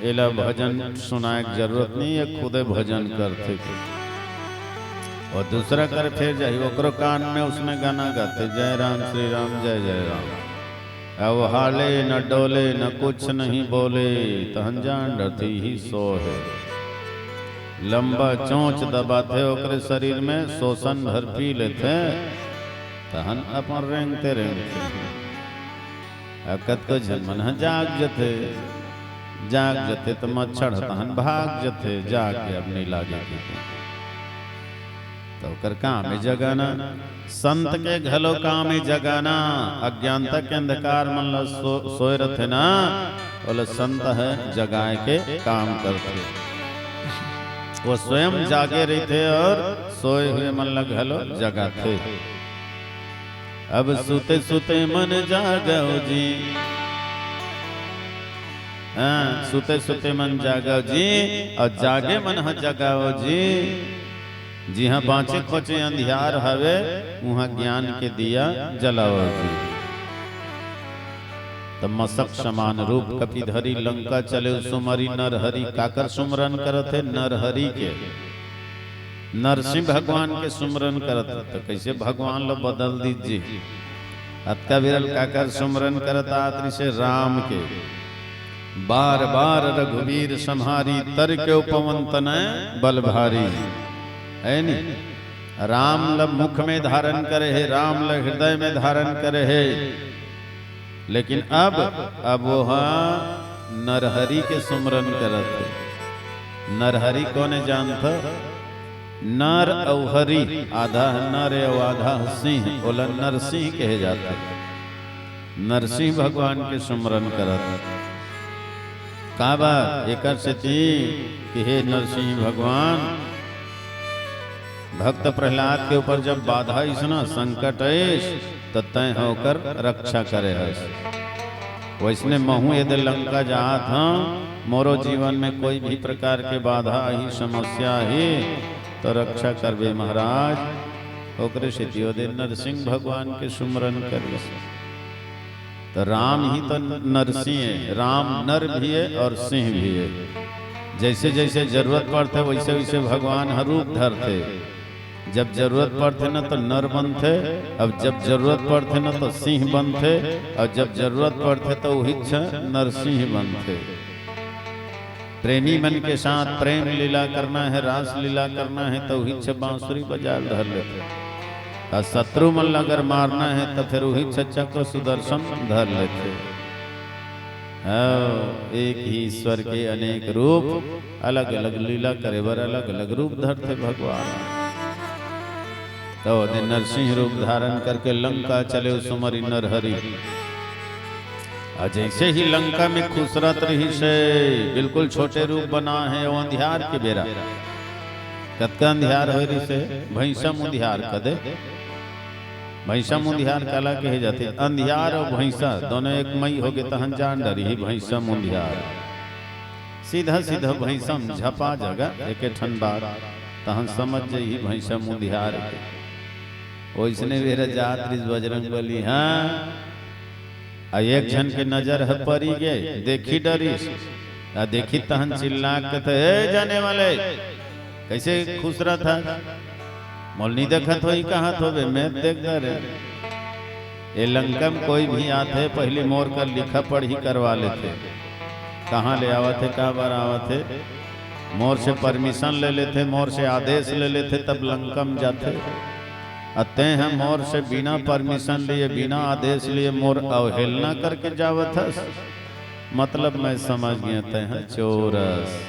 एला भजन सुनाए के जरूरत नहीं, ये खुदे भजन करथे। अउ दूसरा कर फेर जाही, ओकरो कान में ओसने गाना गाथे, जय राम श्री राम, जय जय राम। अब हाले न डोले, न कुछ नहीं बोले, तहन जान डरथे इही सोए हे। लंबा चोंच दबाथे ओकरे शरीर में, सोसन भर पी लेथे, तहन अपन रेंगते रेंगथे। अउ कतको झन मन ह जाग जथे, जाग जथे त मच्छर ह तहन भाग जथे, जाग के अब नइ लागे कहिके। त ओकर काम हे जगाना, संत के घलो काम हे जगाना। अज्ञानता के अंधकार मन ल सो-, सोए रथे ना, ओला संत ह जगाए के काम करथे। वो स्वयं जागे रहिथे और सोए हुए मन ल घलो जगाथे। अब सुते सुते मन जागव जी। हाँ, सुते सुते मन जागव जी, और जागे मन ह जगाव जी। जिहाँ बाँचे खोचे अंधियार हवे, उहाँ ज्ञान के दिया जलाव जी। त मसक समान रूप कपि धरि, लंका चले सुमरि नरहरि। काकर सुमरन करत हे? नरहरि के। नरसिंह भगवान के सुमरन करत हे। त कइसे भगवान ल बदल दीजिए? अतका बिरल काकर सुमरन करत आत रिसे? राम के। बार बार रघुबीर सम्हारी, तरि केउ पवन तनय बल भारी। है नी? राम ल मुख में धारण करे हे, राम ल हृदय में धारण करे हे, लेकिन अब, अब वो ह नरहरि के सुमरन करत हे। नरहरि कोन हे जानथव? नर अउ हरि, आधा ह नर अउ आधा ह सिंह, ओला नरसिंह कहे जाथे। नरसिंह भगवान के सुमरन करत। काबर? एकर सेती कि हे नरसिंह भगवान, भक्त प्रहलाद के ऊपर जब बाधा आइस न, संकट आइस, त तैं ह ओकर रक्षा करे हस। वइसने महूँ एदे लंका जात हँव, मोरो जीवन में कोई भी प्रकार के बाधा आही, समस्या आही, त रक्षा करबे महाराज। ओकरे सेती ओदे नरसिंह भगवान के सुमरन करिस। त राम ही त नरसिंह हे, राम नर भी हे और सिंह भी हे। जइसे जइसे जरूरत पड़थे, वइसे वइसे भगवान ह रूप धरथे। जब जरूरत पड़थे न, त नर बनथे, अब जब जरूरत पड़थे न, त सिंह बनथे, और जब जरूरत पड़थे, त उहिच नरसिंह बनथे। प्रेमी मन के साथ प्रेम लीला करना हे, रास लीला करना हे, त उहिच बांसुरी बजाए ल धर लेथे। अउ शत्रु मन ल अगर मारना हे, त फेर उहिच चक्र सुदर्शन धर लेथे। हव, एक ही ईश्वर के अनेक रूप, अलग-अलग लीला करे बर अलग-अलग रूप धरथे भगवान। त ओदे नरसिंह रूप धारण करके लंका चले सुमरि नरहरि। अउ जइसे ही लंका में खुसरत रहिस हे, बिल्कुल छोटे रूप बनाए हे, अउ अंधियार के बेरा। कतका अंधियार होए रहिस हे, भइँसा मुंधियार कदे। भइँसा मुंधियार काला कहे जाथे? अंधियार अउ भइँसा दोनों एक मई होगे, तहन जान डरही भइँसा मुंधियार। सीधा सीधा भइँसा म झपा जगा एके ठन बात, तहन समझ जइही भइँसा मुंधियार के। ओइसने बेरा जात रिहिस बजरंग बली, हाँ, अउ एक झन के नजर ह परी गे, देखी डरिस। अउ देखी तहन चिल्ला के कथे, "ए जाने वाले, कइसे खुसरत हस? मोला नइ देखत होही कहत होबे, मैं देख डरे।" ए लंका म कोई भी आथे, पहिली मोर कर लिखा पढ़ी करवा लेथे। कहाँ ले आवत हे, काबर आवत हे, मोर से permission ले लेथे, मोर से आदेश ले लेथे, तब लंका म जाथे। अ तें ह मोर से बिना permission लिए, बिना आदेश लिए मोर अवहेलना करके जावत हस, मतलब मैं समझ गेंव तें ह चोर अस।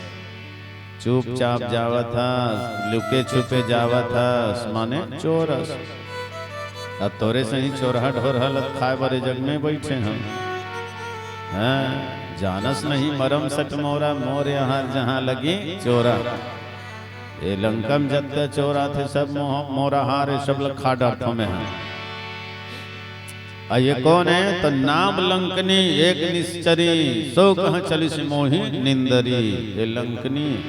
चुपचाप जावत हस, लुके छुपे जावत हस, माने चोर अस। अब तोरे सही चोरहा ढोरहा ल खाए बर ए जग में बइठे हँव। हाँ, जानस नहीं मरम सट मोरा, मोर यहाँ जहाँ लगी चोरा। ए लंका म जतका चोर आथे, सब मोह-, मोर आहार ए, सब ल खा डारथँव मैं ह। अ ये कोन हे? त नाम लंकनी एक निश्चरी, सो कहाँ चलिस मोहि निंदरी। ए लंकनी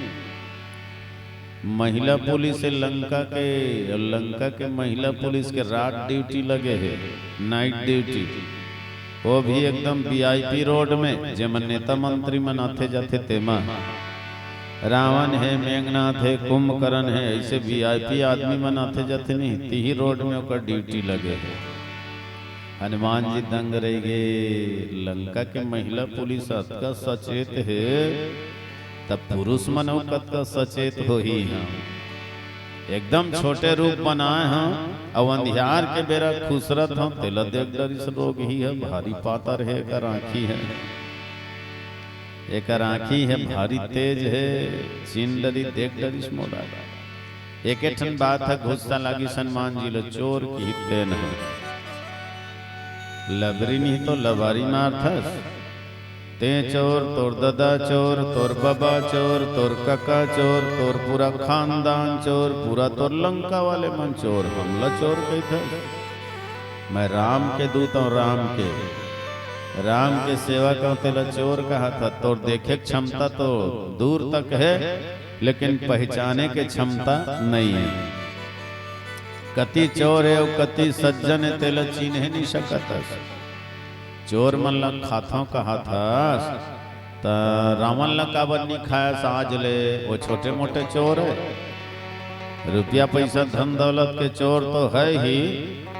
महिला पुलिस हे लंका के, अउ लंका के महिला पुलिस के रात duty लगे हे, night duty। वो भी एकदम VIP road में, जेमन नेता मंत्री मन आथे जाथे तेमा। रावण हे, मेघनाथ हे, कुंभकर्ण हे, अइसे VIP आदमी मन आथे जाथे नहीं, तिही road में ओकर duty लगे हे। हनुमान जी दंग रहि गे, लंका के महिला पुलिस अतका सचेत हे, त पुरुष मन अउ कतका सचेत होही। हाँ, एकदम छोटे रूप बनाए हँव, अउ अंधियार के बेरा खुसरत हँव, तेला देख डरिस, रोगही हे, भारी पातर हे, एकर आँखी हे, एकर आँखी हे, भारी तेज हे, चिन डरिस, देख डरिस मोला। एके ठन बात ह, गुस्सा लागिस हनुमान जी ल, चोर किहिस तेन ह। लबरी नहीं तो लबारी मारथस। तें चोर, तोर ददा चोर, तोर बबा चोर, तोर कका चोर, तोर पूरा खानदान चोर, पूरा तोर लंका वाले मन चोर, हमला चोर कहिथे। मैं राम के दूत हूँ, राम के, राम के सेवक हूँ, तेला चोर कहाथा। तोर देखे के क्षमता तो दूर तक हे, लेकिन पहचाने के क्षमता नहीं हे। कति चोर हे अउ कति सज्जन हे, तेला चिन्हे नहीं सकत हस। चोर मन ला खाथव कहाथस, त रावण ला काबर नी खायस आज ले? वो छोटे मोटे चोर हे, रुपया पैसा धन दौलत के चोर तो हे ही,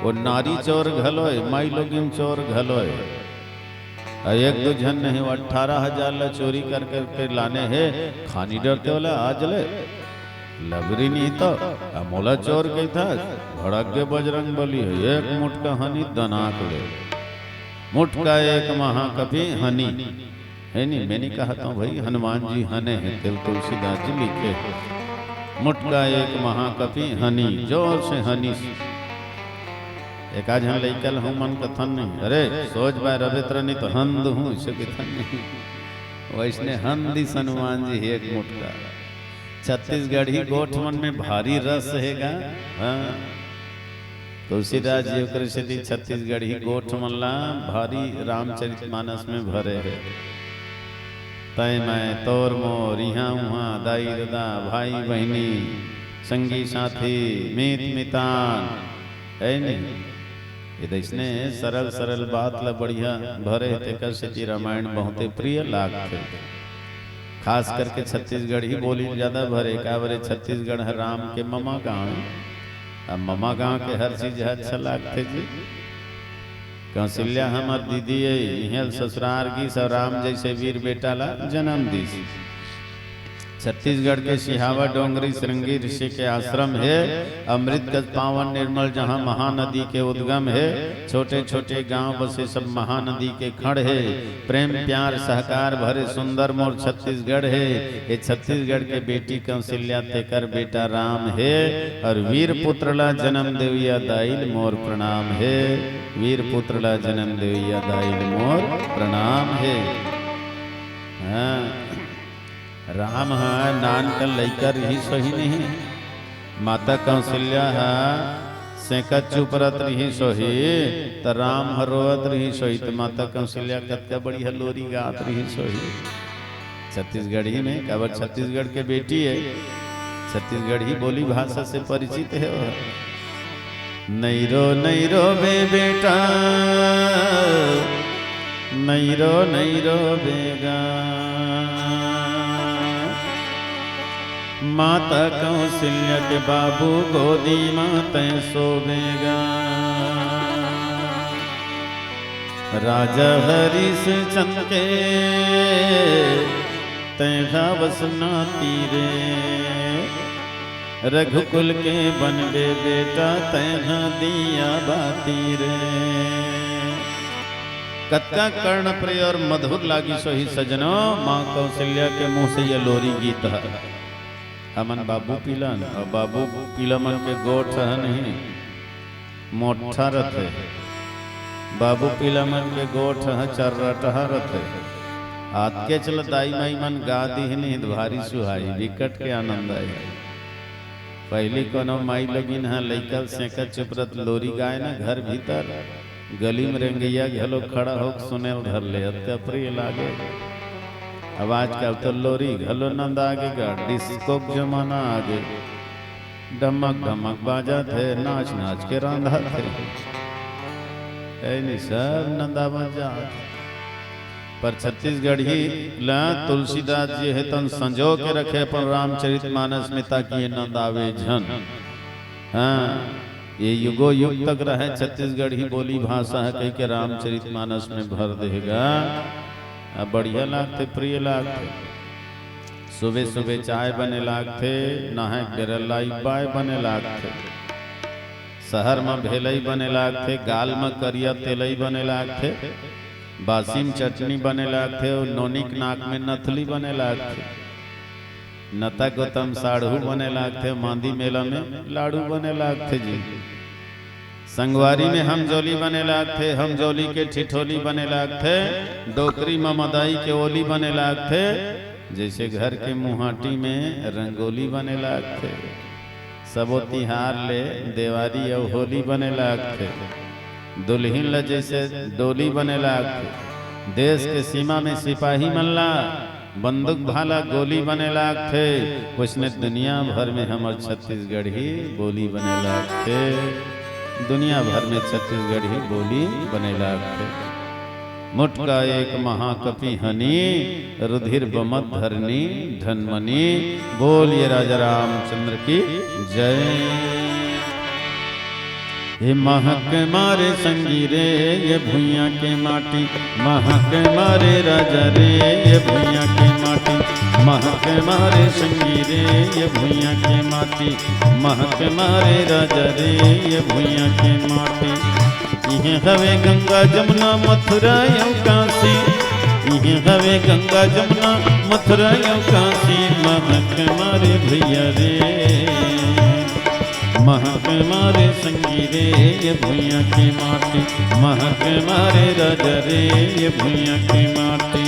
वो नारी चोर घलो हे, माई लोगिन चोर घलो हे। अउ एक दू झन नहीं, वो अट्ठारह हजार ला चोरी कर करके लाने हे, खानी डरते वाला आज ले। लबरी नहीं तो, अ मोला चोर कहिथस, भड़क गे बजरंग बली हे, एक मुटका हनी दनाक ले। मुटका एक महाकपि हनी। हे नी, मैं नी कहत हूँ भाई, हनुमान जी हने हे, तेला तुलसीदास जी लिखे हे। मुटका एक महाकपि हनी, जोर से हनी। एक आध झन लइका ल हमन कथन नहीं, "अरे, सोच बाय रबे तरा नहीं तो हन दूहूँ," इसे कथन नहीं। वैसने हन दिस हनुमान जी हे एक मुटका। छत्तीसगढ़ी गोठ मन में भारी रस हे गा। हाँ। तुलसीदास जी ओकरे सेती छत्तीसगढ़ी गोठ मन ला भारी रामचरित मानस में भरे हे। तय मैं, तोर मोर, इहाँ उहाँ, दाई ददा, भाई बहिनी, संगी साथी, मीत मितान, हे नहीं? ये तो इसने सरल सरल बात ला बढ़िया भरे हे, तेकर सेती रामायण बहुते प्रिय लागथे। खास करके छत्तीसगढ़ी बोली ज्यादा भरे, काबर छत्तीसगढ़ ह राम के ममा गाँव हे। अब ममा गाँव के हर चीज ह अच्छा लागथे जी। कौशल्या हमर दीदी हे, इहें ल ससुरार गिस अउ राम जैसे वीर बेटा ला जन्म दिस। छत्तीसगढ़ के सिहावा डोंगरी श्रृंगी ऋषि के आश्रम हे, अमृत कस पावन निर्मल, जहाँ महानदी के उद्गम हे। छोटे छोटे गांव बसे सब महानदी के खड़ हे। प्रेम प्यार सहकार भरे सुंदर मोर छत्तीसगढ़ हे। ये छत्तीसगढ़ के बेटी कौशल्या, तेकर बेटा राम हे। अउ वीर पुत्र ला जन्म देवइया दाई ल मोर प्रणाम हे। वीर पुत्र ला जन्म देवइया दाई ल मोर प्रणाम हे। हाँ। राम ह नानकन लइका रिहिस होही नहीं, माता कौशल्या ह सेंकत चुपरत रिहिस होही, त राम ह रोवत रिहिस होही, त माता कौशल्या कतका बढ़िया लोरी गात रिहिस होही। छत्तीसगढ़ी में, काबर छत्तीसगढ़ के बेटी हे, छत्तीसगढ़ी बोली भाषा से परिचित हे वो। नइ रो, नइ रो बे बेटा, नइ रो, नइ रो बेगा। माता कौशल्या के बाबू गोदी म तैं सोबेगा। राजा हरिश्चंद्र के तैं धावस नाती रे। रघुकुल के बनबे बेटा तैं ह दिया बाती रे। कतका कर्णप्रिय अउ मधुर लागिस होही सजनो, माँ कौशल्या के मुँह से ये लोरी गीत ह। हमन बाबू पीला न, अउ बाबू पीला मन के गोठ ह नहीं, मोट्ठा रथे। बाबू पीला मन के गोठ ह चर्रटहा रथे। आतकेच ल दाई माई मन गा दिही नहीं त भारी सुहाई, बिकट के आनंद आही। पहिली कोनो माई लोगिन ह लइका ल सेंकत चुपरत लोरी गाय न घर भीतर, गली म रेंगइया घलो खड़ा होके सुने ल धर ले, अतका प्रिय लागे। अब आजकल तो लोरी घलो नंदा गे गा, डिस्को के जमाना आ गे। ढमक ढमक बाजत हे, नाच नाच के रांधत हे। ऐनी सब नंदावन जात। पर छत्तीसगढ़ी ला तुलसीदास जी हे तन संजो के रखे अपन रामचरित मानस में, ताकि ये नंदावे झन। हाँ, ये युगो युग तक रहे छत्तीसगढ़ी बोली भाषा ह, कहिके रामचरित मानस में भर देगा। अब बढ़िया लागथे, प्रिय लागथे। सुबे सुबे चाय बने लागथे, नहाय के बेरा लाई बाय बने लागथे। सहर म भेलई बने लागथे, गाल म करिया तेलई बने लागथे, बासी म चटनी बने लागथे अउ नोनी के नाक में नथली बने लागथे। नता गोतम साढ़ू बने लागथे, मांदी मेला में लाड़ू बने लागथे जी। संगवारी में हमजोली बने लागथे, हमजोली के ठिठोली बने लागथे, डोकरी म मदाई के ओली बने लागथे, जइसे घर के मुहाटी में रंगोली बने लागथे। सबो तिहार ले देवारी अउ होली बने लागथे। दुल्हिन ल जइसे डोली बने लागथे, देश के सीमा में सिपाही मन ला बंदूक भाला गोली बने लागथे, वइसने दुनिया भर में हमर छत्तीसगढ़ी बोली बने लागथे। दुनिया भर में छत्तीसगढ़ी बोली बने लागथे। मुटका एक महाकपि हनी, रुधिर बमत धरनी ढनमनी। बोलिए राजा रामचंद्र की जय। हे महक मारे संगी रे, ये भुइयां के माटी, महक मारे राजा रे, ये भुइयां के माटी, महक मारे संगी रे, ये भुइयां के माटी, महक मारे राजा रे, ये भुइयां के माटी। इहे हवे गंगा जमुना मथुरा अउ काशी, इहे हवे गंगा जमुना मथुरा अउ काशी, महक मारे भैया रे। महक मारे संगी रे, ये भुइयां के माटी, महक मारे राजा रे, ये भुइयां के माटी।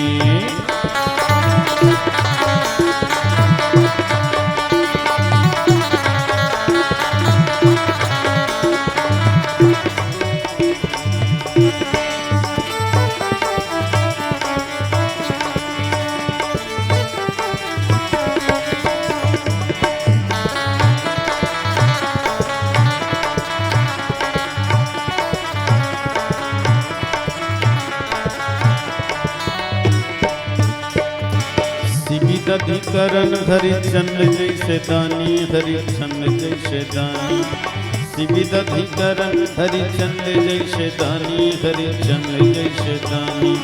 सीमित अधिकरण हरिचंद जइसे दानी, हरिचंद जइसे दानी। सीमित अधिकरण हरिचंद जइसे दानी, हरिचंद जइसे दानी।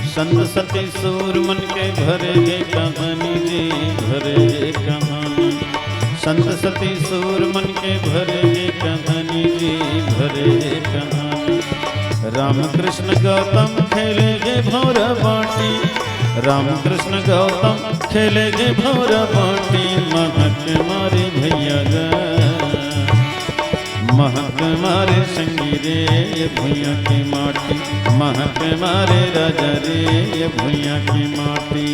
संत सती सूर मन के भरे हे कहानी जी, भरे हे कहानी। संत सती सूर मन के भरे हे कहानी जी, भरे हे कहानी। राम कृष्ण गौतम खेले हे भौरा बाटी, राम कृष्ण गौतम खेले हे भौरा बाटी। महक मारे भैया गा, महक मारे संगी रे, ये भुइयां के माटी, महक मारे राजा रे, ये भुइयां के माटी।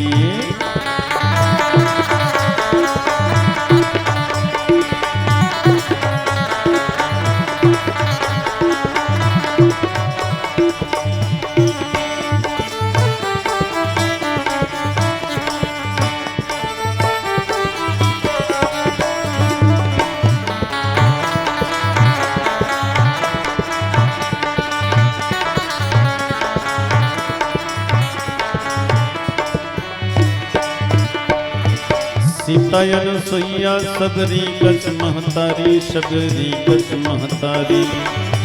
सीता अनसुईया सबरी कस महतारी, सबरी कस महतारी।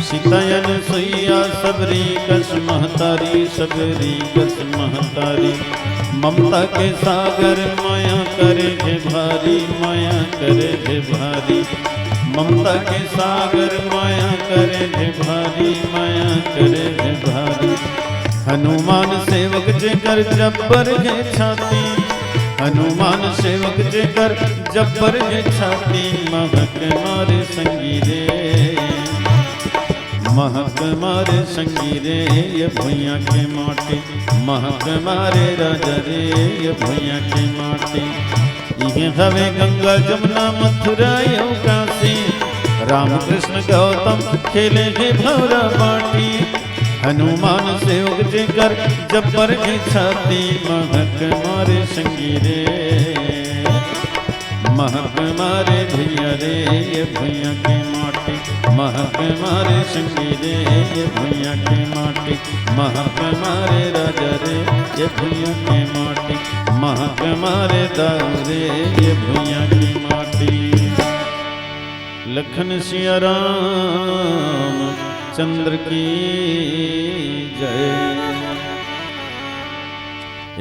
सीता अनसुईया सबरी कस महतारी, सबरी कस महतारी। ममता के सागर माया करे हे भारी, माया करे हे भारी। ममता के सागर माया करे हे भारी, माया करे हे भारी। हनुमान सेवक जेकर जब्बर हे छाती, हनुमान सेवक जेकर जब्बर हे छाती। महक मारे संगी रे, महक मारे संगी रे, ये भुइयां के माटी, महक मारे राजा रे, ये भुइयां के माटी। इहे हवे गंगा जमुना मथुरा अउ काशी, राम कृष्ण गौतम खेले हे भौरा बाटी। हनुमान सेवक जेकर जब्बर हे छाती, महक मारे संगी रे। महक मारे भैया रे, ये भुइयां के माटी। महक मारे संगी रे, ये भुइयां के माटी। महक मारे राजा रे, ये भुइयां के माटी। महक मारे दाऊ रे, ये भुइयां के माटी। लखन सिया राम चंद्र की जय।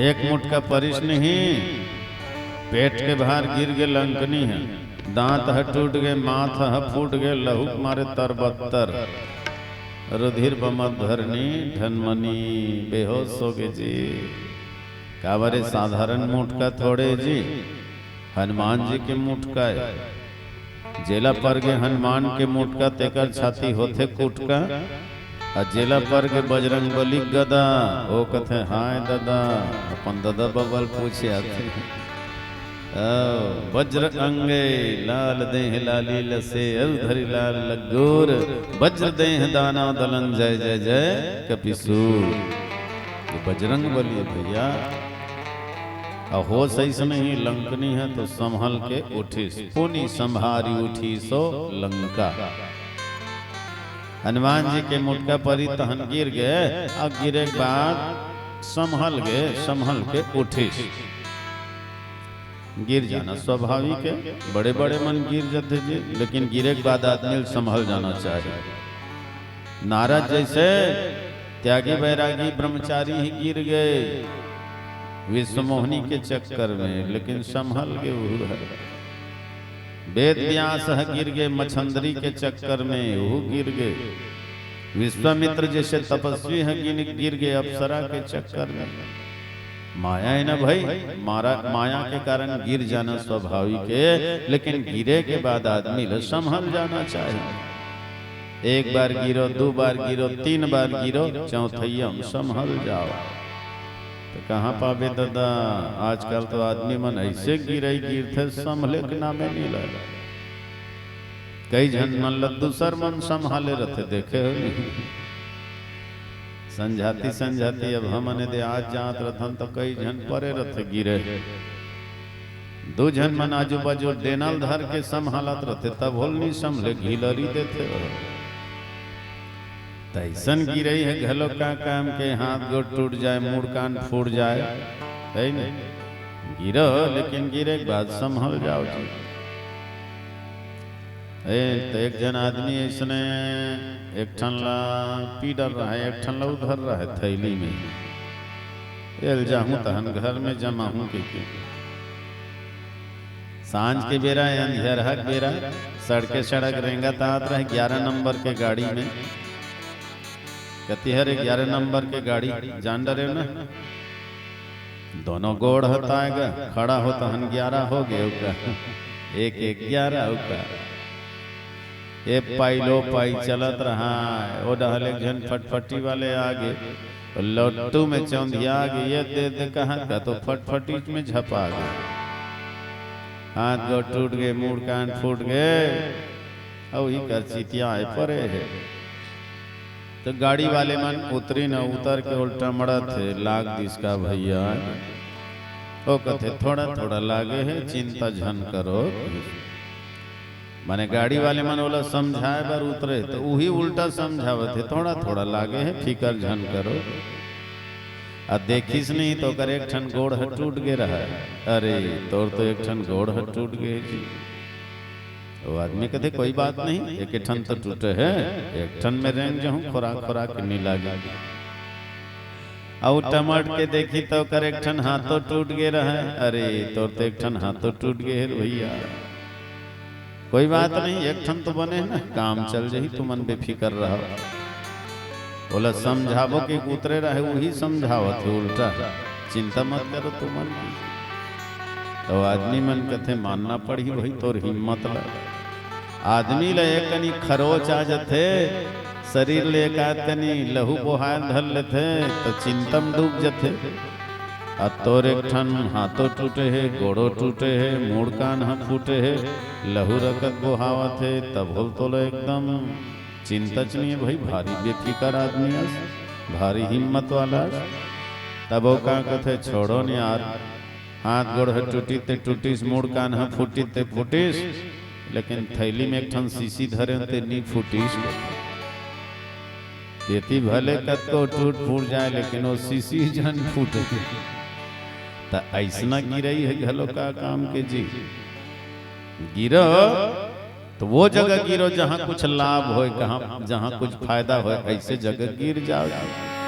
एक मुटका परिस नहीं, पेट के भार गिर गे लंकनी ह, दांत ह टूट गे, माथ ह फूट गे, लहू के मारे तरबत्तर, रुधिर बमत धरनी ढनमनी, बेहोश हो गे जी। काबर ए साधारण मुटका थोड़े जी, हनुमान जी के मुटका ए। जेला परगे हनुमान के मुटका, तेकर छाती होथे कुटका। अउ जेला परगे बजरंग बली गदा, ओ कथे, "हाय ददा, अपन ददा बबल पूछे आथे।" अउ वज्र अंगे लाल देह लाली लसे, अउ धरि लाल लग्गोर, वज्र देह दानव दलन जय जय जय कपिसूर। ये बजरंग बली भैया। अउ होस अइसने ही लंकनी ह तो संभल के उठिस, पुनि संभारी उठिसो लंका। हनुमान जी के मुटका परी तहन गिर गे, अउ गिरे के बाद संभल गे, संभल के उठिस। गिर जाना स्वाभाविक हे, बड़े बड़े मन गिर जाथे जी, लेकिन गिरे के बाद आदमी ल संभल जाना चाहिए। नारद जइसे त्यागी बैरागी ब्रह्मचारी ही गिर गे विश्वमोहिनी के चक्कर में, लेकिन संभल गे उहू ह। वेद व्यास ह गिर गे मछंदरी के चक्कर में, उहू गिर गे। विश्वामित्र जइसे तपस्वी ह गिन-, गिर गे अप्सरा के चक्कर में। माया हे ना भाई, मारा, माया के कारण गिर जाना स्वाभाविक हे, लेकिन गिरे के बाद आदमी ल संभल जाना चाहिए। एक बार गिरो, दू बार गिरो, तीन बार गिरो, चौथैया म संभल जाओ। त कहाँ पाबे ददा, आजकल तो आदमी मन अइसे गिरई गिरथे, संभले के नामे नइ लय। कई झन मन ल दूसर मन संभाले रथे, देखे हो नहीं? संझाती संझाती अब हमन एदे आज जात रथन त कई झन परे रथे गिरे। दू झन मन आजू बाजू डेनल धर के संभालत रथे, तभो ल नइ संभले, घिलरी देथे। त अइसन गिरई हे घलो का काम के, हाथ गोड़ टूट जाए, मुड़ कान फूट जाए, हे न? गिरो, लेकिन गिरे के बाद संभल जाओ जी। ए, त एक झन आदमी अइसने एक ठन ला पीडर रहे, एक ठन ला उधर रहे थैली में। एल जाहूं तहन घर में जमाहूं कहिके। सांझ के बेरा, अंधियरहा के बेरा, सड़के सड़क रेंगत आत रहे ग्यारह नंबर के गाड़ी में। कति हरे ग्यारह नंबर के गाड़ी, जान डरे ना? दोनों गोड़ हताए गा, खड़ा हो तहन ग्यारह हो गे ओका। एक एक ग्यारह ओका। ए पाई लो पाई चलत रहा, ओ डहल एक झन फटफटी वाले आ गे, ओ लट्टू में चौंधिया गे, ये दे दे कहा का तो फटफटी में झपा गे। हाथ गोड़ टूट गे, मुड़ कान फूट गे, अउ ही कर चितियाए परे हे। त गाड़ी वाले मन उतरी न, उतर के ओल टमड़त हे, "लाग दिस का भैया?" ओ कथे, "थोड़ा थोड़ा लागे हे, चिंता झन करो।" माने गाड़ी वाले मन ओला समझाए बर उतरे, त उही उल्टा समझावत हे, "थोड़ा थोड़ा लागे हे, फिकर झन करो।" आ देखिस नहीं त ओकर एक ठन गोड़ ह टूट गे रहा। "अरे, तोर तो एक ठन गोड़ ह टूट गे जी।" वो आदमी कथे, "कोई बात नहीं, एक ठन तो टूटे हे, एक ठन में रेंग जाहूं, खोराक खोराक के नी लागे।" अउ टमट के देखी त ओकर एक ठन हाथो टूट गे रहा। "अरे, तोर तो एक ठन हाथो टूट गे हे रे भैया।" "कोई बात नहीं, एक ठन तो बने हे ना, काम चल जाही, तुमन बेफिकर रहो।" ओला समझाबो के उतरे रहे, उही समझावत हे उल्टा, "चिंता मत करो तुमन।" त आदमी मन कथे, "मानना पड़ही भाई तोर हिम्मत ला।" आदमी ला एक कनी खरोच आ जथे, शरीर ले एक आध कनी लहू बोहाय धर लेथे, त चिंता म डूब जथे। आ तोर एक ठन हाथो टूटे हे, गोड़ो टूटे हे, मुड़ कान ह फूटे हे, लहू रकत बोहावत हे, तभो ल तोला एकदम चिंता च नइ हे भाई, भारी बेफिकर आदमी अस, भारी हिम्मत वाला अस। तब ओ का कथे, "छोड़ो न यार, हाथ गोड़ ह टूटी ते टूटिस, मुड़ कान ह फूटी ते फूटिस, लेकिन थैली में एक ठन शीशी धरे ते नी फूटिस।" तेती भले कतको टूट फूट जाए, लेकिन वो शीशी झन फूटे। त अइसना गिरई हे घलो का काम के जी? गिरो त वो जगह गिरो, जहां कुछ लाभ होय, कहां, जहां कुछ फायदा होय, अइसे जगह गिर जाओ जी।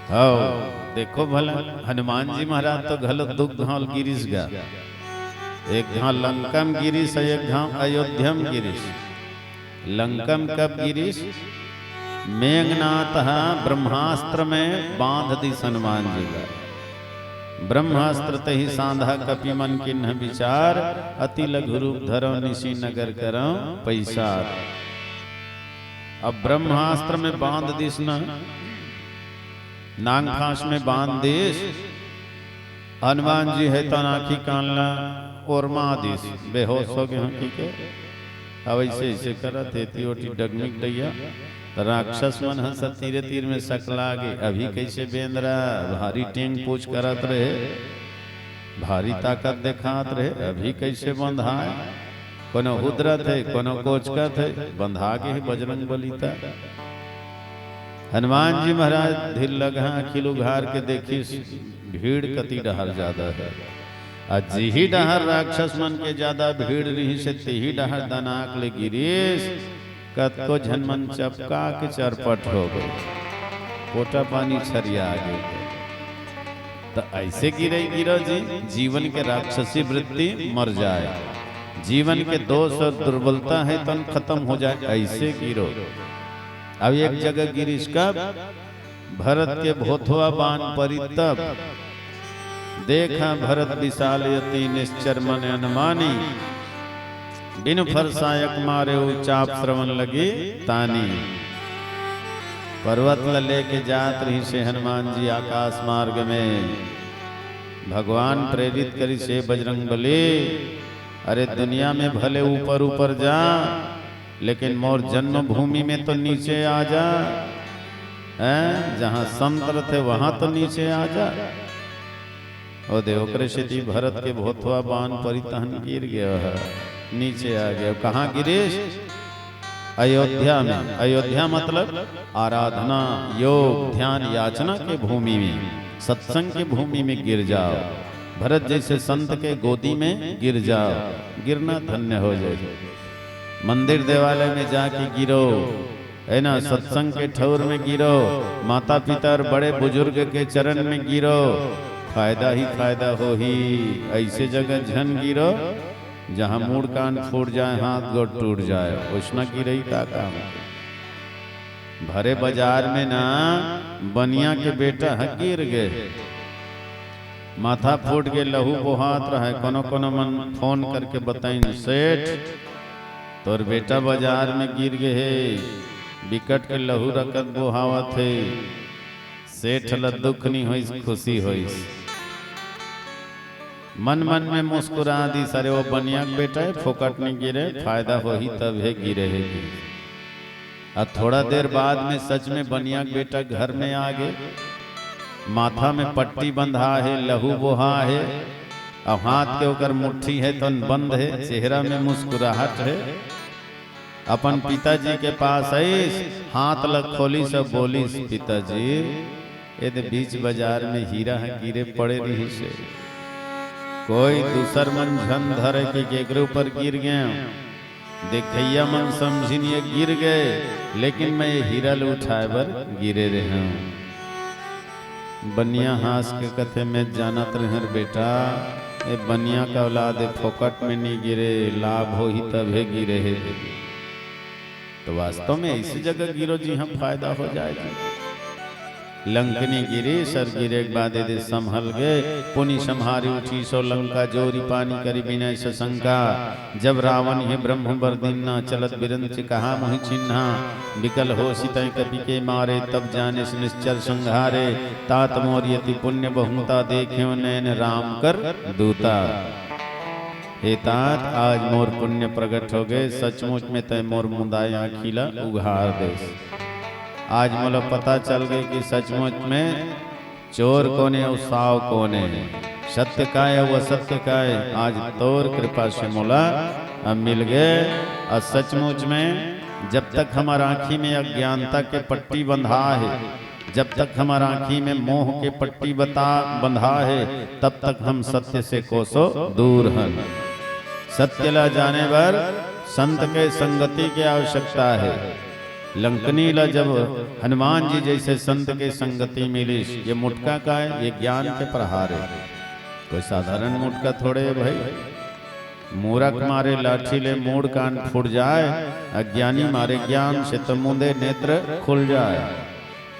हव, देखो भला, हनुमान जी महाराज तो घलो दू घांव गिरिस गा। एक घांव लंका म गिरिस, एक घांव अयोध्या म गिरिस। लंका म कब गिरिस? मेघनाथ ह ब्रह्मास्त्र में बांध दिस हनुमान जी ला। ब्रह्मास्त्र तहि सांधा कपि मन किन्ह विचार, अति लघु रूप धरौ निशि नगर करौ पैसार। अब ब्रह्मास्त्र में बांध दिस न, नांग फांस में बांध दिस, हनुमान जी हे तन आँखी कान ला ओरमा दिस, बेहोश हो गे हों कि के। अब ऐसे ऐसे करत हे, एती ओती डगमिग डइया। त राक्षस मन ह सब तीरे तीर में सकला गे, अभी कैसे बेंदरा भारी टेंग पूछ करत रहे, भारी ताकत देखात रहे, अभी कैसे बंधाय? कोनो हुदरत हे, कोनो कोचकत हे, बंधा गे हे बजरंग बली त। हनुमान जी महाराज धिर लगहा अखिल उघार के देखिस, भीड़ कति डहर जादा हे। आ जिही डहर राक्षस मन के जादा भीड़ रिहिस हे, तिही डहर दनाक ले गिरिस। कतको झन मन चपका के चरपट हो गे, पोटा पानी छरिया गे। त ऐसे गिरे गिरो जी, जीवन के राक्षसी वृत्ति मर जाय, जीवन के दोष अउ दुर्बलता हे तन खतम हो जाय, ऐसे गिरो। अब एक जगह गिरिस कब, भरत के भोथवा बान परी तब। देखा भरत विशाल यति निश्चर मन अनुमानी, बिनु फरसायक मारेउ चाप श्रवण लगी तानी। पर्वत ल लेके जात रिहिस हे हनुमान जी आकाश मार्ग में। भगवान प्रेरित करिस हे बजरंग बली, अरे दुनिया में भले ऊपर ऊपर जा, लेकिन मोर जन्मभूमि में तो नीचे आ जा, हैं? जहाँ संत रथे वहाँ तो नीचे आ जा। ओ दे, ओकरे सेती भरत के भोथवा बान परी तहन गिर गे हे, नीचे आ गे। कहाँ गिरिस? अयोध्या में। अयोध्या मतलब आराधना, योग, ध्यान, याचना के भूमि में, सत्संग के भूमि में गिर जाव। भरत जैसे संत के गोदी में गिर जाव, गिरना धन्य हो जाय। मंदिर देवालय में जाके गिरो, हे ना, सत्संग के ठउर में गिरो, माता पिता अउ बड़े बुजुर्ग के चरण में गिरो, फायदा ही फायदा होही। ऐसे जगह झन गिरो, जहाँ मूड़ कान फूट जाय, हाथ गोड़ टूट जाय, ओइसना गिरई का काम। भरे बजार में ना, बनिया के बेटा ह गिर गे, माथा फूट गे, लहू बोहात रहय। कोनो कोनो मन फोन करके बताइन, "सेठ, तोर बेटा बजार में गिर गे हे, बिकट के लहू रकत बोहावत हे।" सेठ ल दुख नी होइस, खुशी होइस। मन मन में मुस्कुरा दिस, "अरे वो बनिया के बेटा हे, फोकट नी गिरे, फायदा होही तभे गिरे हे।" आ थोड़ा देर बाद में सच में बनिया के बेटा घर में आ गे, माथा में पट्टी बंधा हे, लहू बोहा हे, अउ हाथ के ओकर मुट्ठी हे तोन बंद हे, चेहरा में मुस्कुराहट हे। अपन पिताजी के पास आइस, हाथ ल खोलिस अउ बोलिस, "पिताजी, ए दे बीच बजार में हीरा ह गिरे पड़े रिहिस हे। कोई दूसर मन झन धरे के केकरे ऊपर गिर गेंव। देखइया मन समझिन ये गिर गे, लेकिन मैं ये हीरा ल उठाय बर गिरे रेहेंव।" बनिया हाँस के कथे, "मैं जानत रहेंव बेटा, ए बनिया के औलाद ए फोकट में नी गिरे, लाभ होही तभे गिरे हे।" तो वास्तव में ऐसी जगह गिरो जिहाँ फायदा हो जाय जी। लंकनी गिरिस अउ गिरे के बाद ए दे संभल गे, पुनि सम्हारि उठिसो लंका, जोरि पानि करि बिनय ससंका। जब रावण हे ब्रह्म बर दीन्हा, चलत बिरंचि कहा मोहि चिन्हा। बिकल होसि तैं कपि के मारे, तब जानिस निश्चर संघारे। तात मोर यति पुण्य बहुंता, देखेंव नैन राम कर दूता। हे तात, आज मोर पुण्य प्रगट हो गे, सचमुच में तैं मोर मुंदाय आँखी ला उघार देस। आज मोला पता चल गे कि सचमुच में चोर कोन हे अउ साव कोन हे, सत्य काय अउ असत्य काय। आज तोर कृपा से मोला अब मिल गे। अउ सचमुच में जब तक हमर आँखी में अज्ञानता के पट्टी बंधा हे, जब तक हमर आँखी में मोह के पट्टी बता, बंधा हे, तब तक हम सत्य से कोसों दूर हन। सत्य ला जाने बर संत के संगति के आवश्यकता हे। लंकनी ला जब हनुमान जी जैसे संत के संगति मिलिस, ये मुटका काय, ये ज्ञान के प्रहार हे। कोई साधारण मुटका थोड़े हे भाई। मूरख मारे लाठी ले मूड़ कान फूट जाय, अज्ञानी मारे ज्ञान से त मुंदे नेत्र खुल जाय।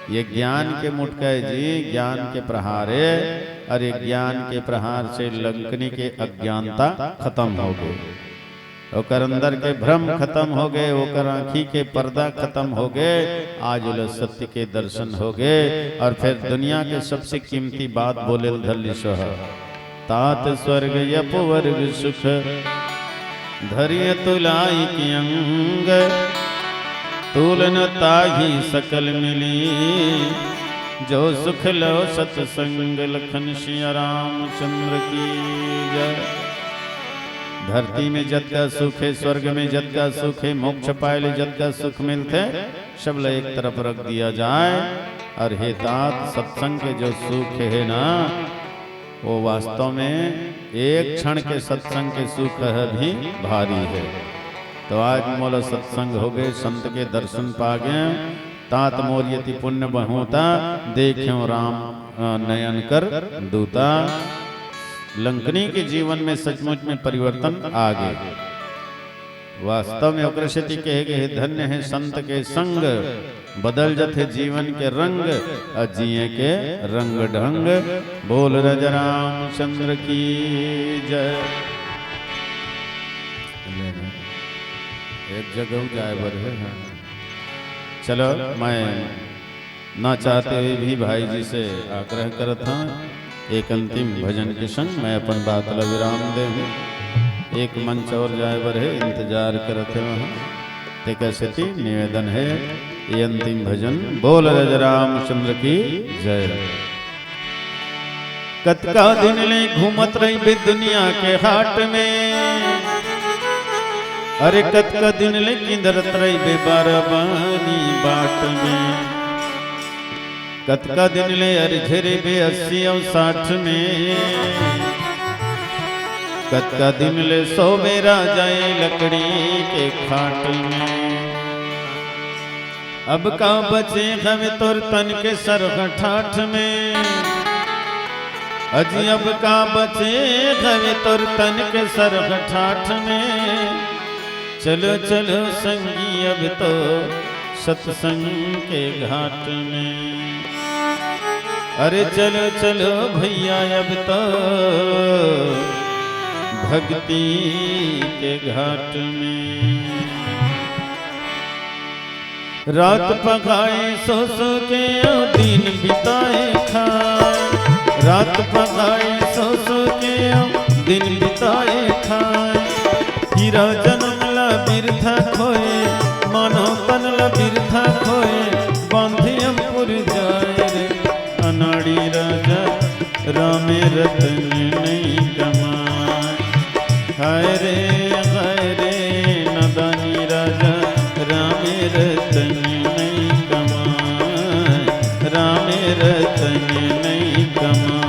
ये ज्ञान के मुटका हे जी, ज्ञान के प्रहार हे। अउ ये ज्ञान के प्रहार से लंकनी के अज्ञानता खतम होगे, ओकर अंदर के भ्रम खतम होगे, ओकर आँखी के पर्दा खतम होगे। आज ओला सत्य के दर्शन होगे अउ फेर दुनिया के सबसे कीमती बात बोले ल धर लिस हे। तात स्वर्ग अपवर्ग सुख, धरि अतुलाइक अंग। तूल न ताहि सकल मिली, जो सुख लव सतसंग। लखन सिया रामचंद्र की जय। धरती में जतका सुख हे, स्वर्ग में जतका सुख हे, मोक्ष पाए ले जतका सुख मिलथे, सब ल एक तरफ रख दिया जाए। अउ हे तात, सत्संग के जो सुख हे ना, वो वास्तव में एक क्षण के सत्संग के सुख ह भी भारी हे। तो आज मोला सत्संग होगे, संत के दर्शन पागे, तात मोर यति पुण्य बहुता, देखेंव राम, अ, नयन कर दूता। लंकनी के जीवन में सचमुच में परिवर्तन आगे। वास्तव में ओकरे सेती कहे गे हे, धन्य हे संत के संग, बदल जथे जीवन के रंग, अउ जिए के रंग ढंग। बोल राजा रामचंद्र की जय। एक जगह जाए बर हे, हाँ। चलो, मैं ना चाहते हुए भी भाई जी से आग्रह करत हँव, एक अंतिम भजन के संग मैं अपन बात ला विराम देहूँ। एक मंच अउ जाए बर हे, इंतजार करत हे वहाँ। तेकर सेती निवेदन हे, ये अंतिम भजन। बोल राजा रामचंद्र की जय। कतका दिन ले घूमत रहिबे दुनिया के हाट में, अरे कतका दिन ले किंदरत रहिबे बाराबानी बाट में। कतका दिन ले अरे झेरबे अस्सी अउ साठ में, कतका दिन ले सोबे राजा ए लकड़ी के खाट में। अब का बचे हवे तोर तन के सरग ठाठ में, अजी अब का बचे हवे तोर तन के सरग ठाठ में। चलो चलो संगी अब तो सत्संग के घाट में, अरे चलो चलो भैया अब तो भक्ति के घाट में। रात पखाए सो सो के अउ दिन बिताए खाए, रात पखाए सो सो के अउ दिन बिताए खाए। हीरा जनम ला बिरथा खोए, मानव तन ला बिरथा खोए, बांधे अंकुर जाए रे अनाड़ी राजा, रामे रतन नइ कमाए। हाय रे, हाय रे, नदानी राजा, रामे रतन नइ कमाए, रामे रतन नइ कमाए।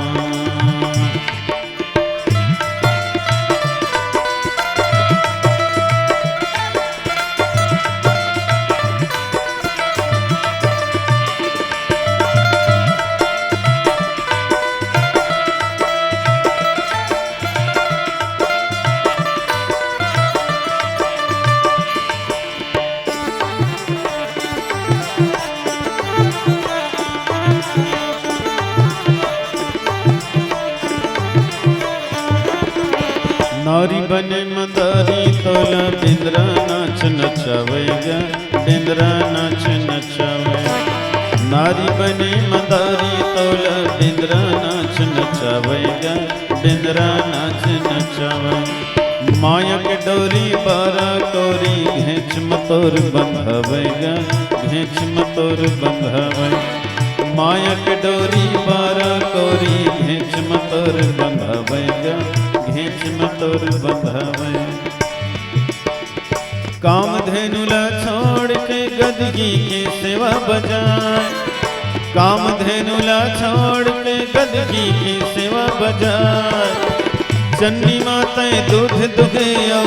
नारी बने मंदारी तोला बेंदरा नाच नचावय गा, बेंदरा नाच नचावय। नारी बने मंदारी तोला बेंदरा नाच नचावय गा, बेंदरा नाच नचावय। माया के डोरी बारा कोरी घेंच म तोर बंधावय गा, घेंच म तोर बंधावय। माया के डोरी बारा कोरी घेंच म तोर बंधावय गा, घेंच म तोर बंधावय। कामधेनु ला छोड़ के गदही के सेवा बजाए, कामधेनु ला छोड़ के गदही के सेवा बजाए। चन्नी मातय दूध दुहे अउ,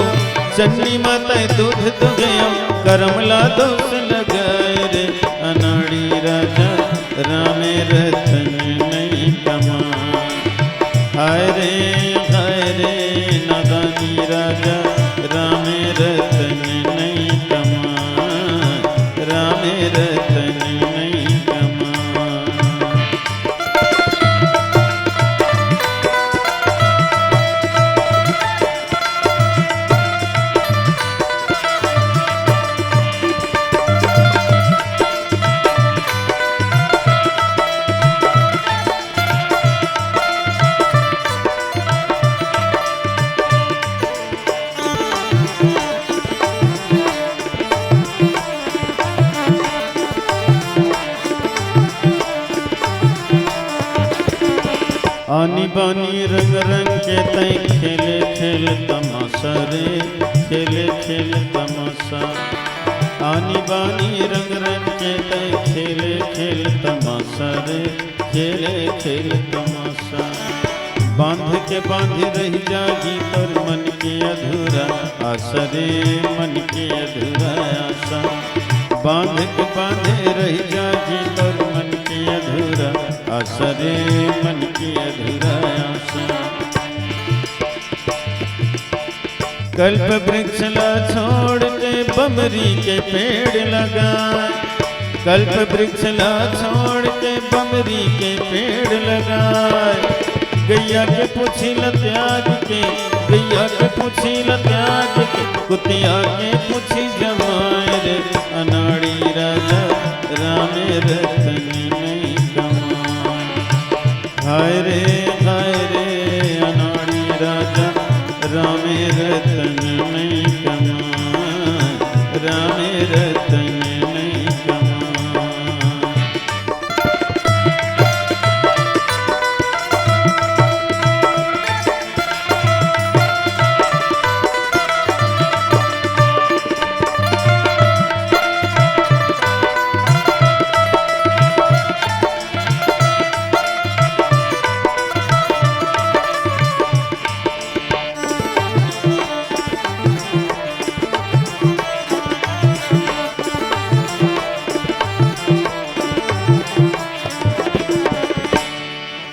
चन्नी मातय दूध दुहे अउ, करम ला दोष लगाए रे अनाड़ी राजा, रामे रतन नइ कमाए। हाय रे, हाय रे, नदानी राजा, रामे रतन नइ कमाए, रामे रतन नइ कमाए। बानी रंग रंग के तैं खेले खेल तमाशा रे, खेले खेल तमाशा। आनी बानी रंग रंग के तैं खेले खेल तमाशा रे, खेले खेल तमाशा। बांध के बांध रह जागी तोर मन के अधूरा आशा रे, मन के अधूरा आशा। बांध के बांध रह जागी तोर मन के अधूरा आशा रे, मन के अधूरा आशा। कल्प वृक्ष ला छोड़ के बमरी के पेड़ लगाए, कल्प वृक्ष ला छोड़ के बमरी के पेड़ लगाए। गैया के पूछी ल त्याग के, गैया के पूछी ल त्याग के, कुतिया के पूछी जमाए रे। अनाड़ी राजा राम रतन नहीं कमाए। हाय रे, हाय रे, अनाड़ी राजा राम रतन नहीं कमाए, राम रतन नहीं कमाए।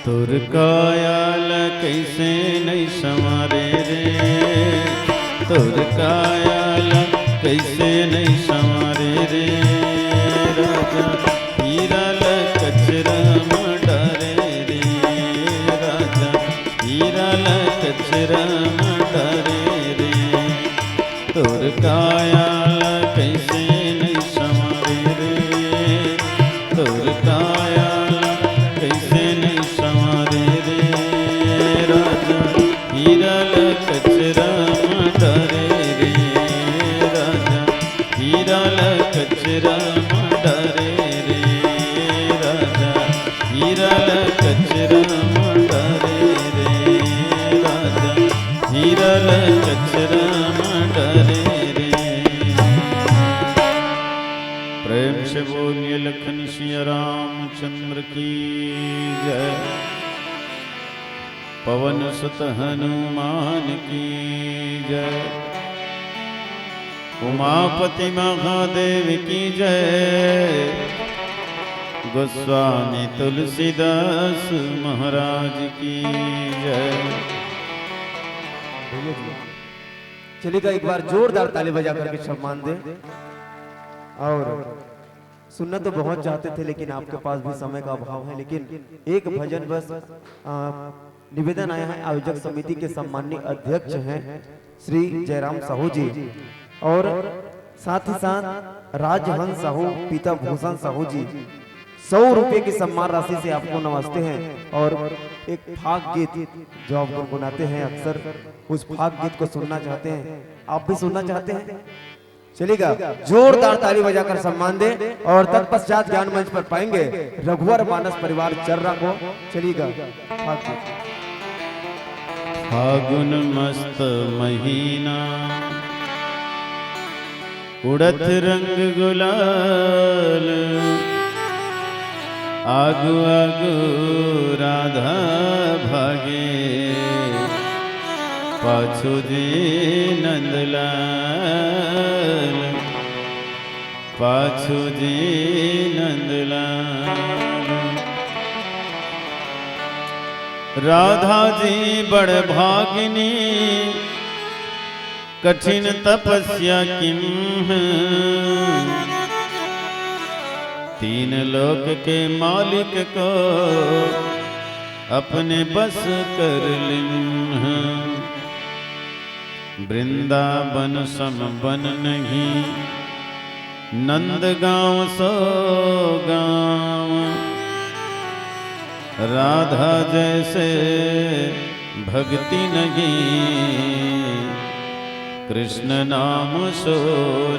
तोर काया ल कइसे नइ संवारे रे, तोर काया ल कइसे नइ संवारे रे। राजा हीरा ल कचरा म डारे रे, राजा हीरा ल कचरा म डारे रे। तोर काया ल कइसे नइ संवारे रे, तोर काया ल कइसे नइ संवारे रे। राजा हीरा ल कचरा म डारे रे, राजा हीरा ल कचरा म डारे रे। राजा हीरा ल कचरा म डारे रे, राजा हीरा ल कचरा म डारे रे। प्रेम से बोलिए लखन सिया रामचंद्र की जय, पवन सुत हनुमान की जय, उमापति महादेव की जय, गोस्वामी तुलसीदास महाराज की जय। चलिएगा, एक बार जोरदार ताली बजा करके सम्मान दें। और सुनना तो बहुत चाहते थे, लेकिन आपके पास भी समय का अभाव है। लेकिन एक भजन बस, आ, निवेदन आया है, आयोजक समिति के सम्माननीय अध्यक्ष हैं श्री जयराम साहू जी, और साथ ही साथ राजहंस साहू, पिता भूषण साहू जी सौ रुपये की सम्मान राशि से आपको नवाजते हैं और एक फाग गीत जो आप गुनगुनाते हैं अक्सर, उस फाग गीत को सुनना चाहते हैं। आप भी सुनना चाहते हैं? चलिएगा, जोरदार ताली बजाकर सम्मान दें और तत्पश्चात ज्ञान मंच पर पाएंगे रघुवर मानस परिवार चर्रा को। चलिएगा, फाग गीत। फागुन मस्त महीना, उड़त रंग गुलाल, आगू आगू राधा भागे, पाछू जी नंदलाल, पाछू जी नंदलाल। राधा जी बड़ भागिनी, कठिन तपस्या किम्ह, तीन लोक के मालिक को अपने बस कर लिम्ह। वृंदावन सम वन नहीं, नंद गाँव सो गाँव। राधा जैसे भक्ति नहीं, कृष्ण नाम सो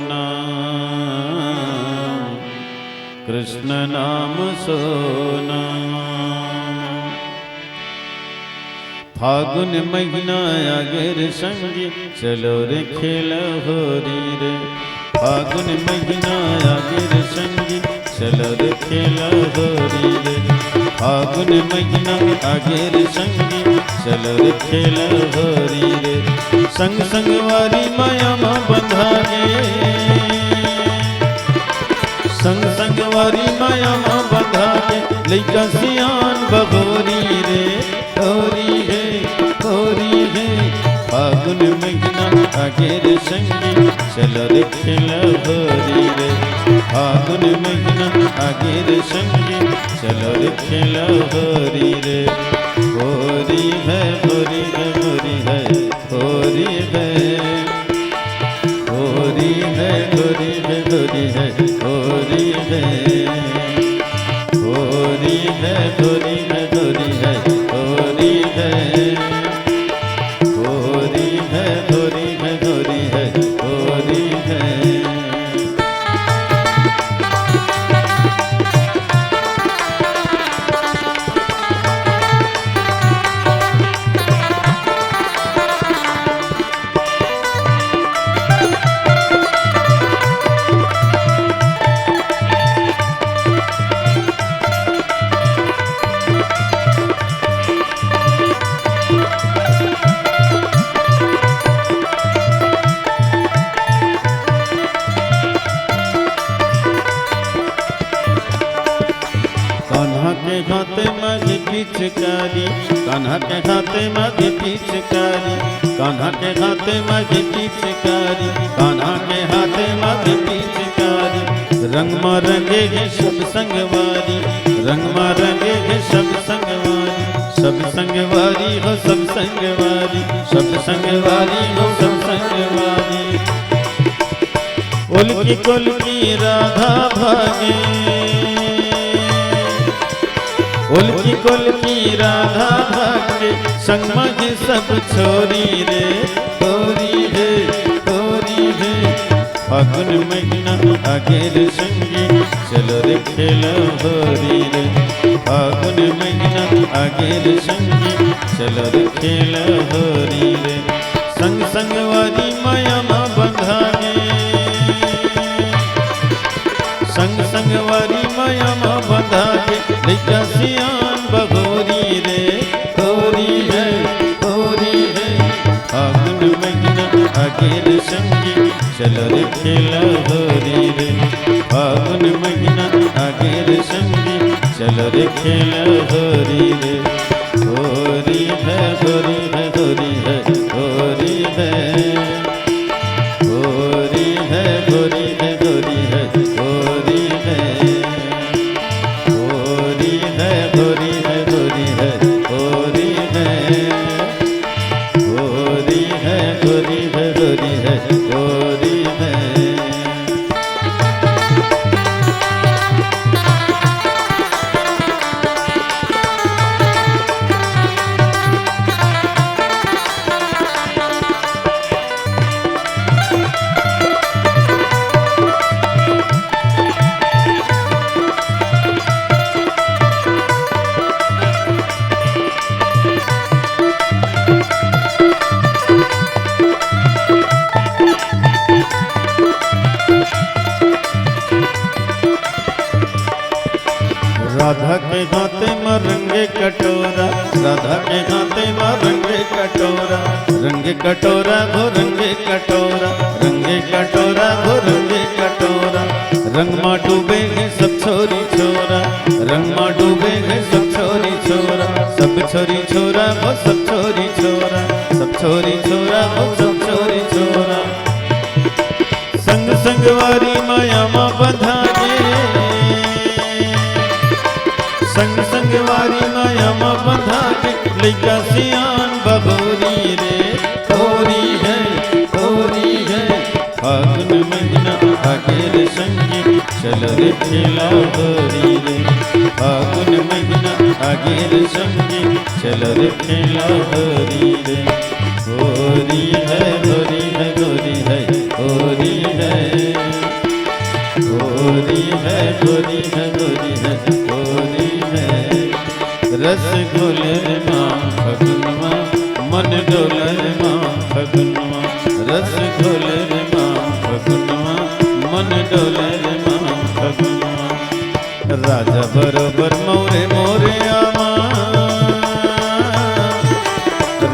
नाम, कृष्ण नाम सो नाम। फागुन महीना आगे रे संगी, चलो रे खेला होरी रे। फागुन महीना आगे रे संगी, चलो रे खेला होरी रे। फागुन महीना आगे रे संगी, चलो रे खेला होरी रे। संग संगवारी माया मा बंधा गे, संग संगवारी माया मा बंधा गे, लइका सियान बहोरी रे। होरी है, होरी है, फागुन महीना आगे रे संगी, चलो रे खेला होरी रे। फागुन महीना आगे रे संगी, चलो रे खेला होरी रे। होरी है, होरी है, होरी है, होरी है। होरी है, होरी है, होरी है, होरी है। होरी है, होरी है, होरी है, होरी है। होरी है, होरी है, होरी है, होरी है। कान्हा के हाथे मा गे पिचकारी, कान्हा के हाथे मा गे पिचकारी, कान्हा के हाथे मा गे पिचकारी, कान्हा के हाथे मा गे पिचकारी। रंग मा रंगे हे सब संगवारी, रंग मा रंगे हे सब संगवारी, सब संगवारी हो सब संगवारी, सब संगवारी हो सब संगवारी। ओलकी कोलकी राधा भागे, ओलकी कोलकी राधा भागे, संग मा गे सब छोरी रे। होरी है, होरी है, फागुन महीना आगे रे संगी, चलो रे खेला होरी रे। फागुन महीना आगे रे संगी, चलो रे खेला होरी रे। संग संगवारी माया मा बंधा गे, संग संगवारी माया मा बंधा गे, लइका सियान बहोरी रे। होरी है, होरी है, फागुन महीना आगे रे संगी, चलो रे खेला होरी रे। फागुन महीना आगे रे संगी, चलो रे खेला होरी रे। होरी है, होरी है, होरी है, होरी है। होरी है, होरी है, होरी है, होरी है। होरी है, होरी है, होरी है, होरी है। होरी है, होरी है, होरी है, होरी है। राधा के हाथे मा रंगे कटोरा, राधा के हाथे मा रंगे कटोरा, रंगे कटोरा गो रंगे कटोरा, रंगे कटोरा गो रंगे कटोरा। रंग मा डूबे हे सब छोरी छोरा, रंग मा डूबे हे सब छोरी छोरा, सब छोरी छोरा गो सब छोरी छोरा, सब छोरी छोरा गो सब छोरी छोरा। संग संगवारी माया मा बंधा गे, संग संगवारी माया मा बंधा गे, लइका सियान बहोरी रे। होरी है, होरी है, फागुन महीना आगे रे संगी, चलो रे खेला होरी रे। फागुन महीना आगे रे संगी, चलो रे खेला होरी रे। होरी है, होरी है, होरी है, होरी है। होरी है, होरी है, होरी है, होरी है। रस घोले रे माँ फगुनवा, डोले रे माँ फगुनवा, रस घोले रे माँ फगुनवा, मन डोले रे माँ फगुनवा। राजा बरोबर मौरे मोरे आवा,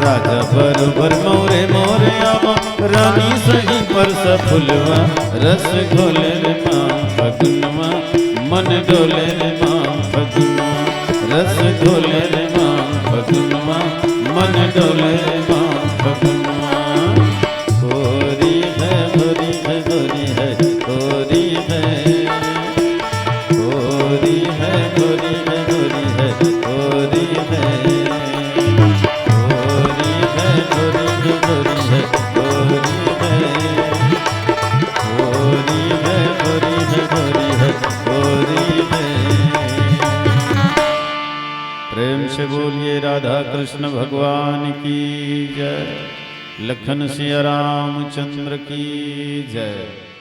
राजा बरोबर मौरे मोरे आवा, रानी सही परसा फुलवा, रस घोले रे माँ फगुनवा, मन डोले रे माँ फगुनवा, रस घोले रे माँ फगुनवा, मन डोले रे माँ फगुनवा। होरी है, होरी है, होरी है, होरी है। होरी है, होरी है, होरी है, होरी है। होरी है, होरी है, होरी है, होरी है। होरी है, होरी है, होरी है, होरी है। प्रेम से बोलिए राधा कृष्ण भगवान की जय, लखन सिया रामचंद्र की जय।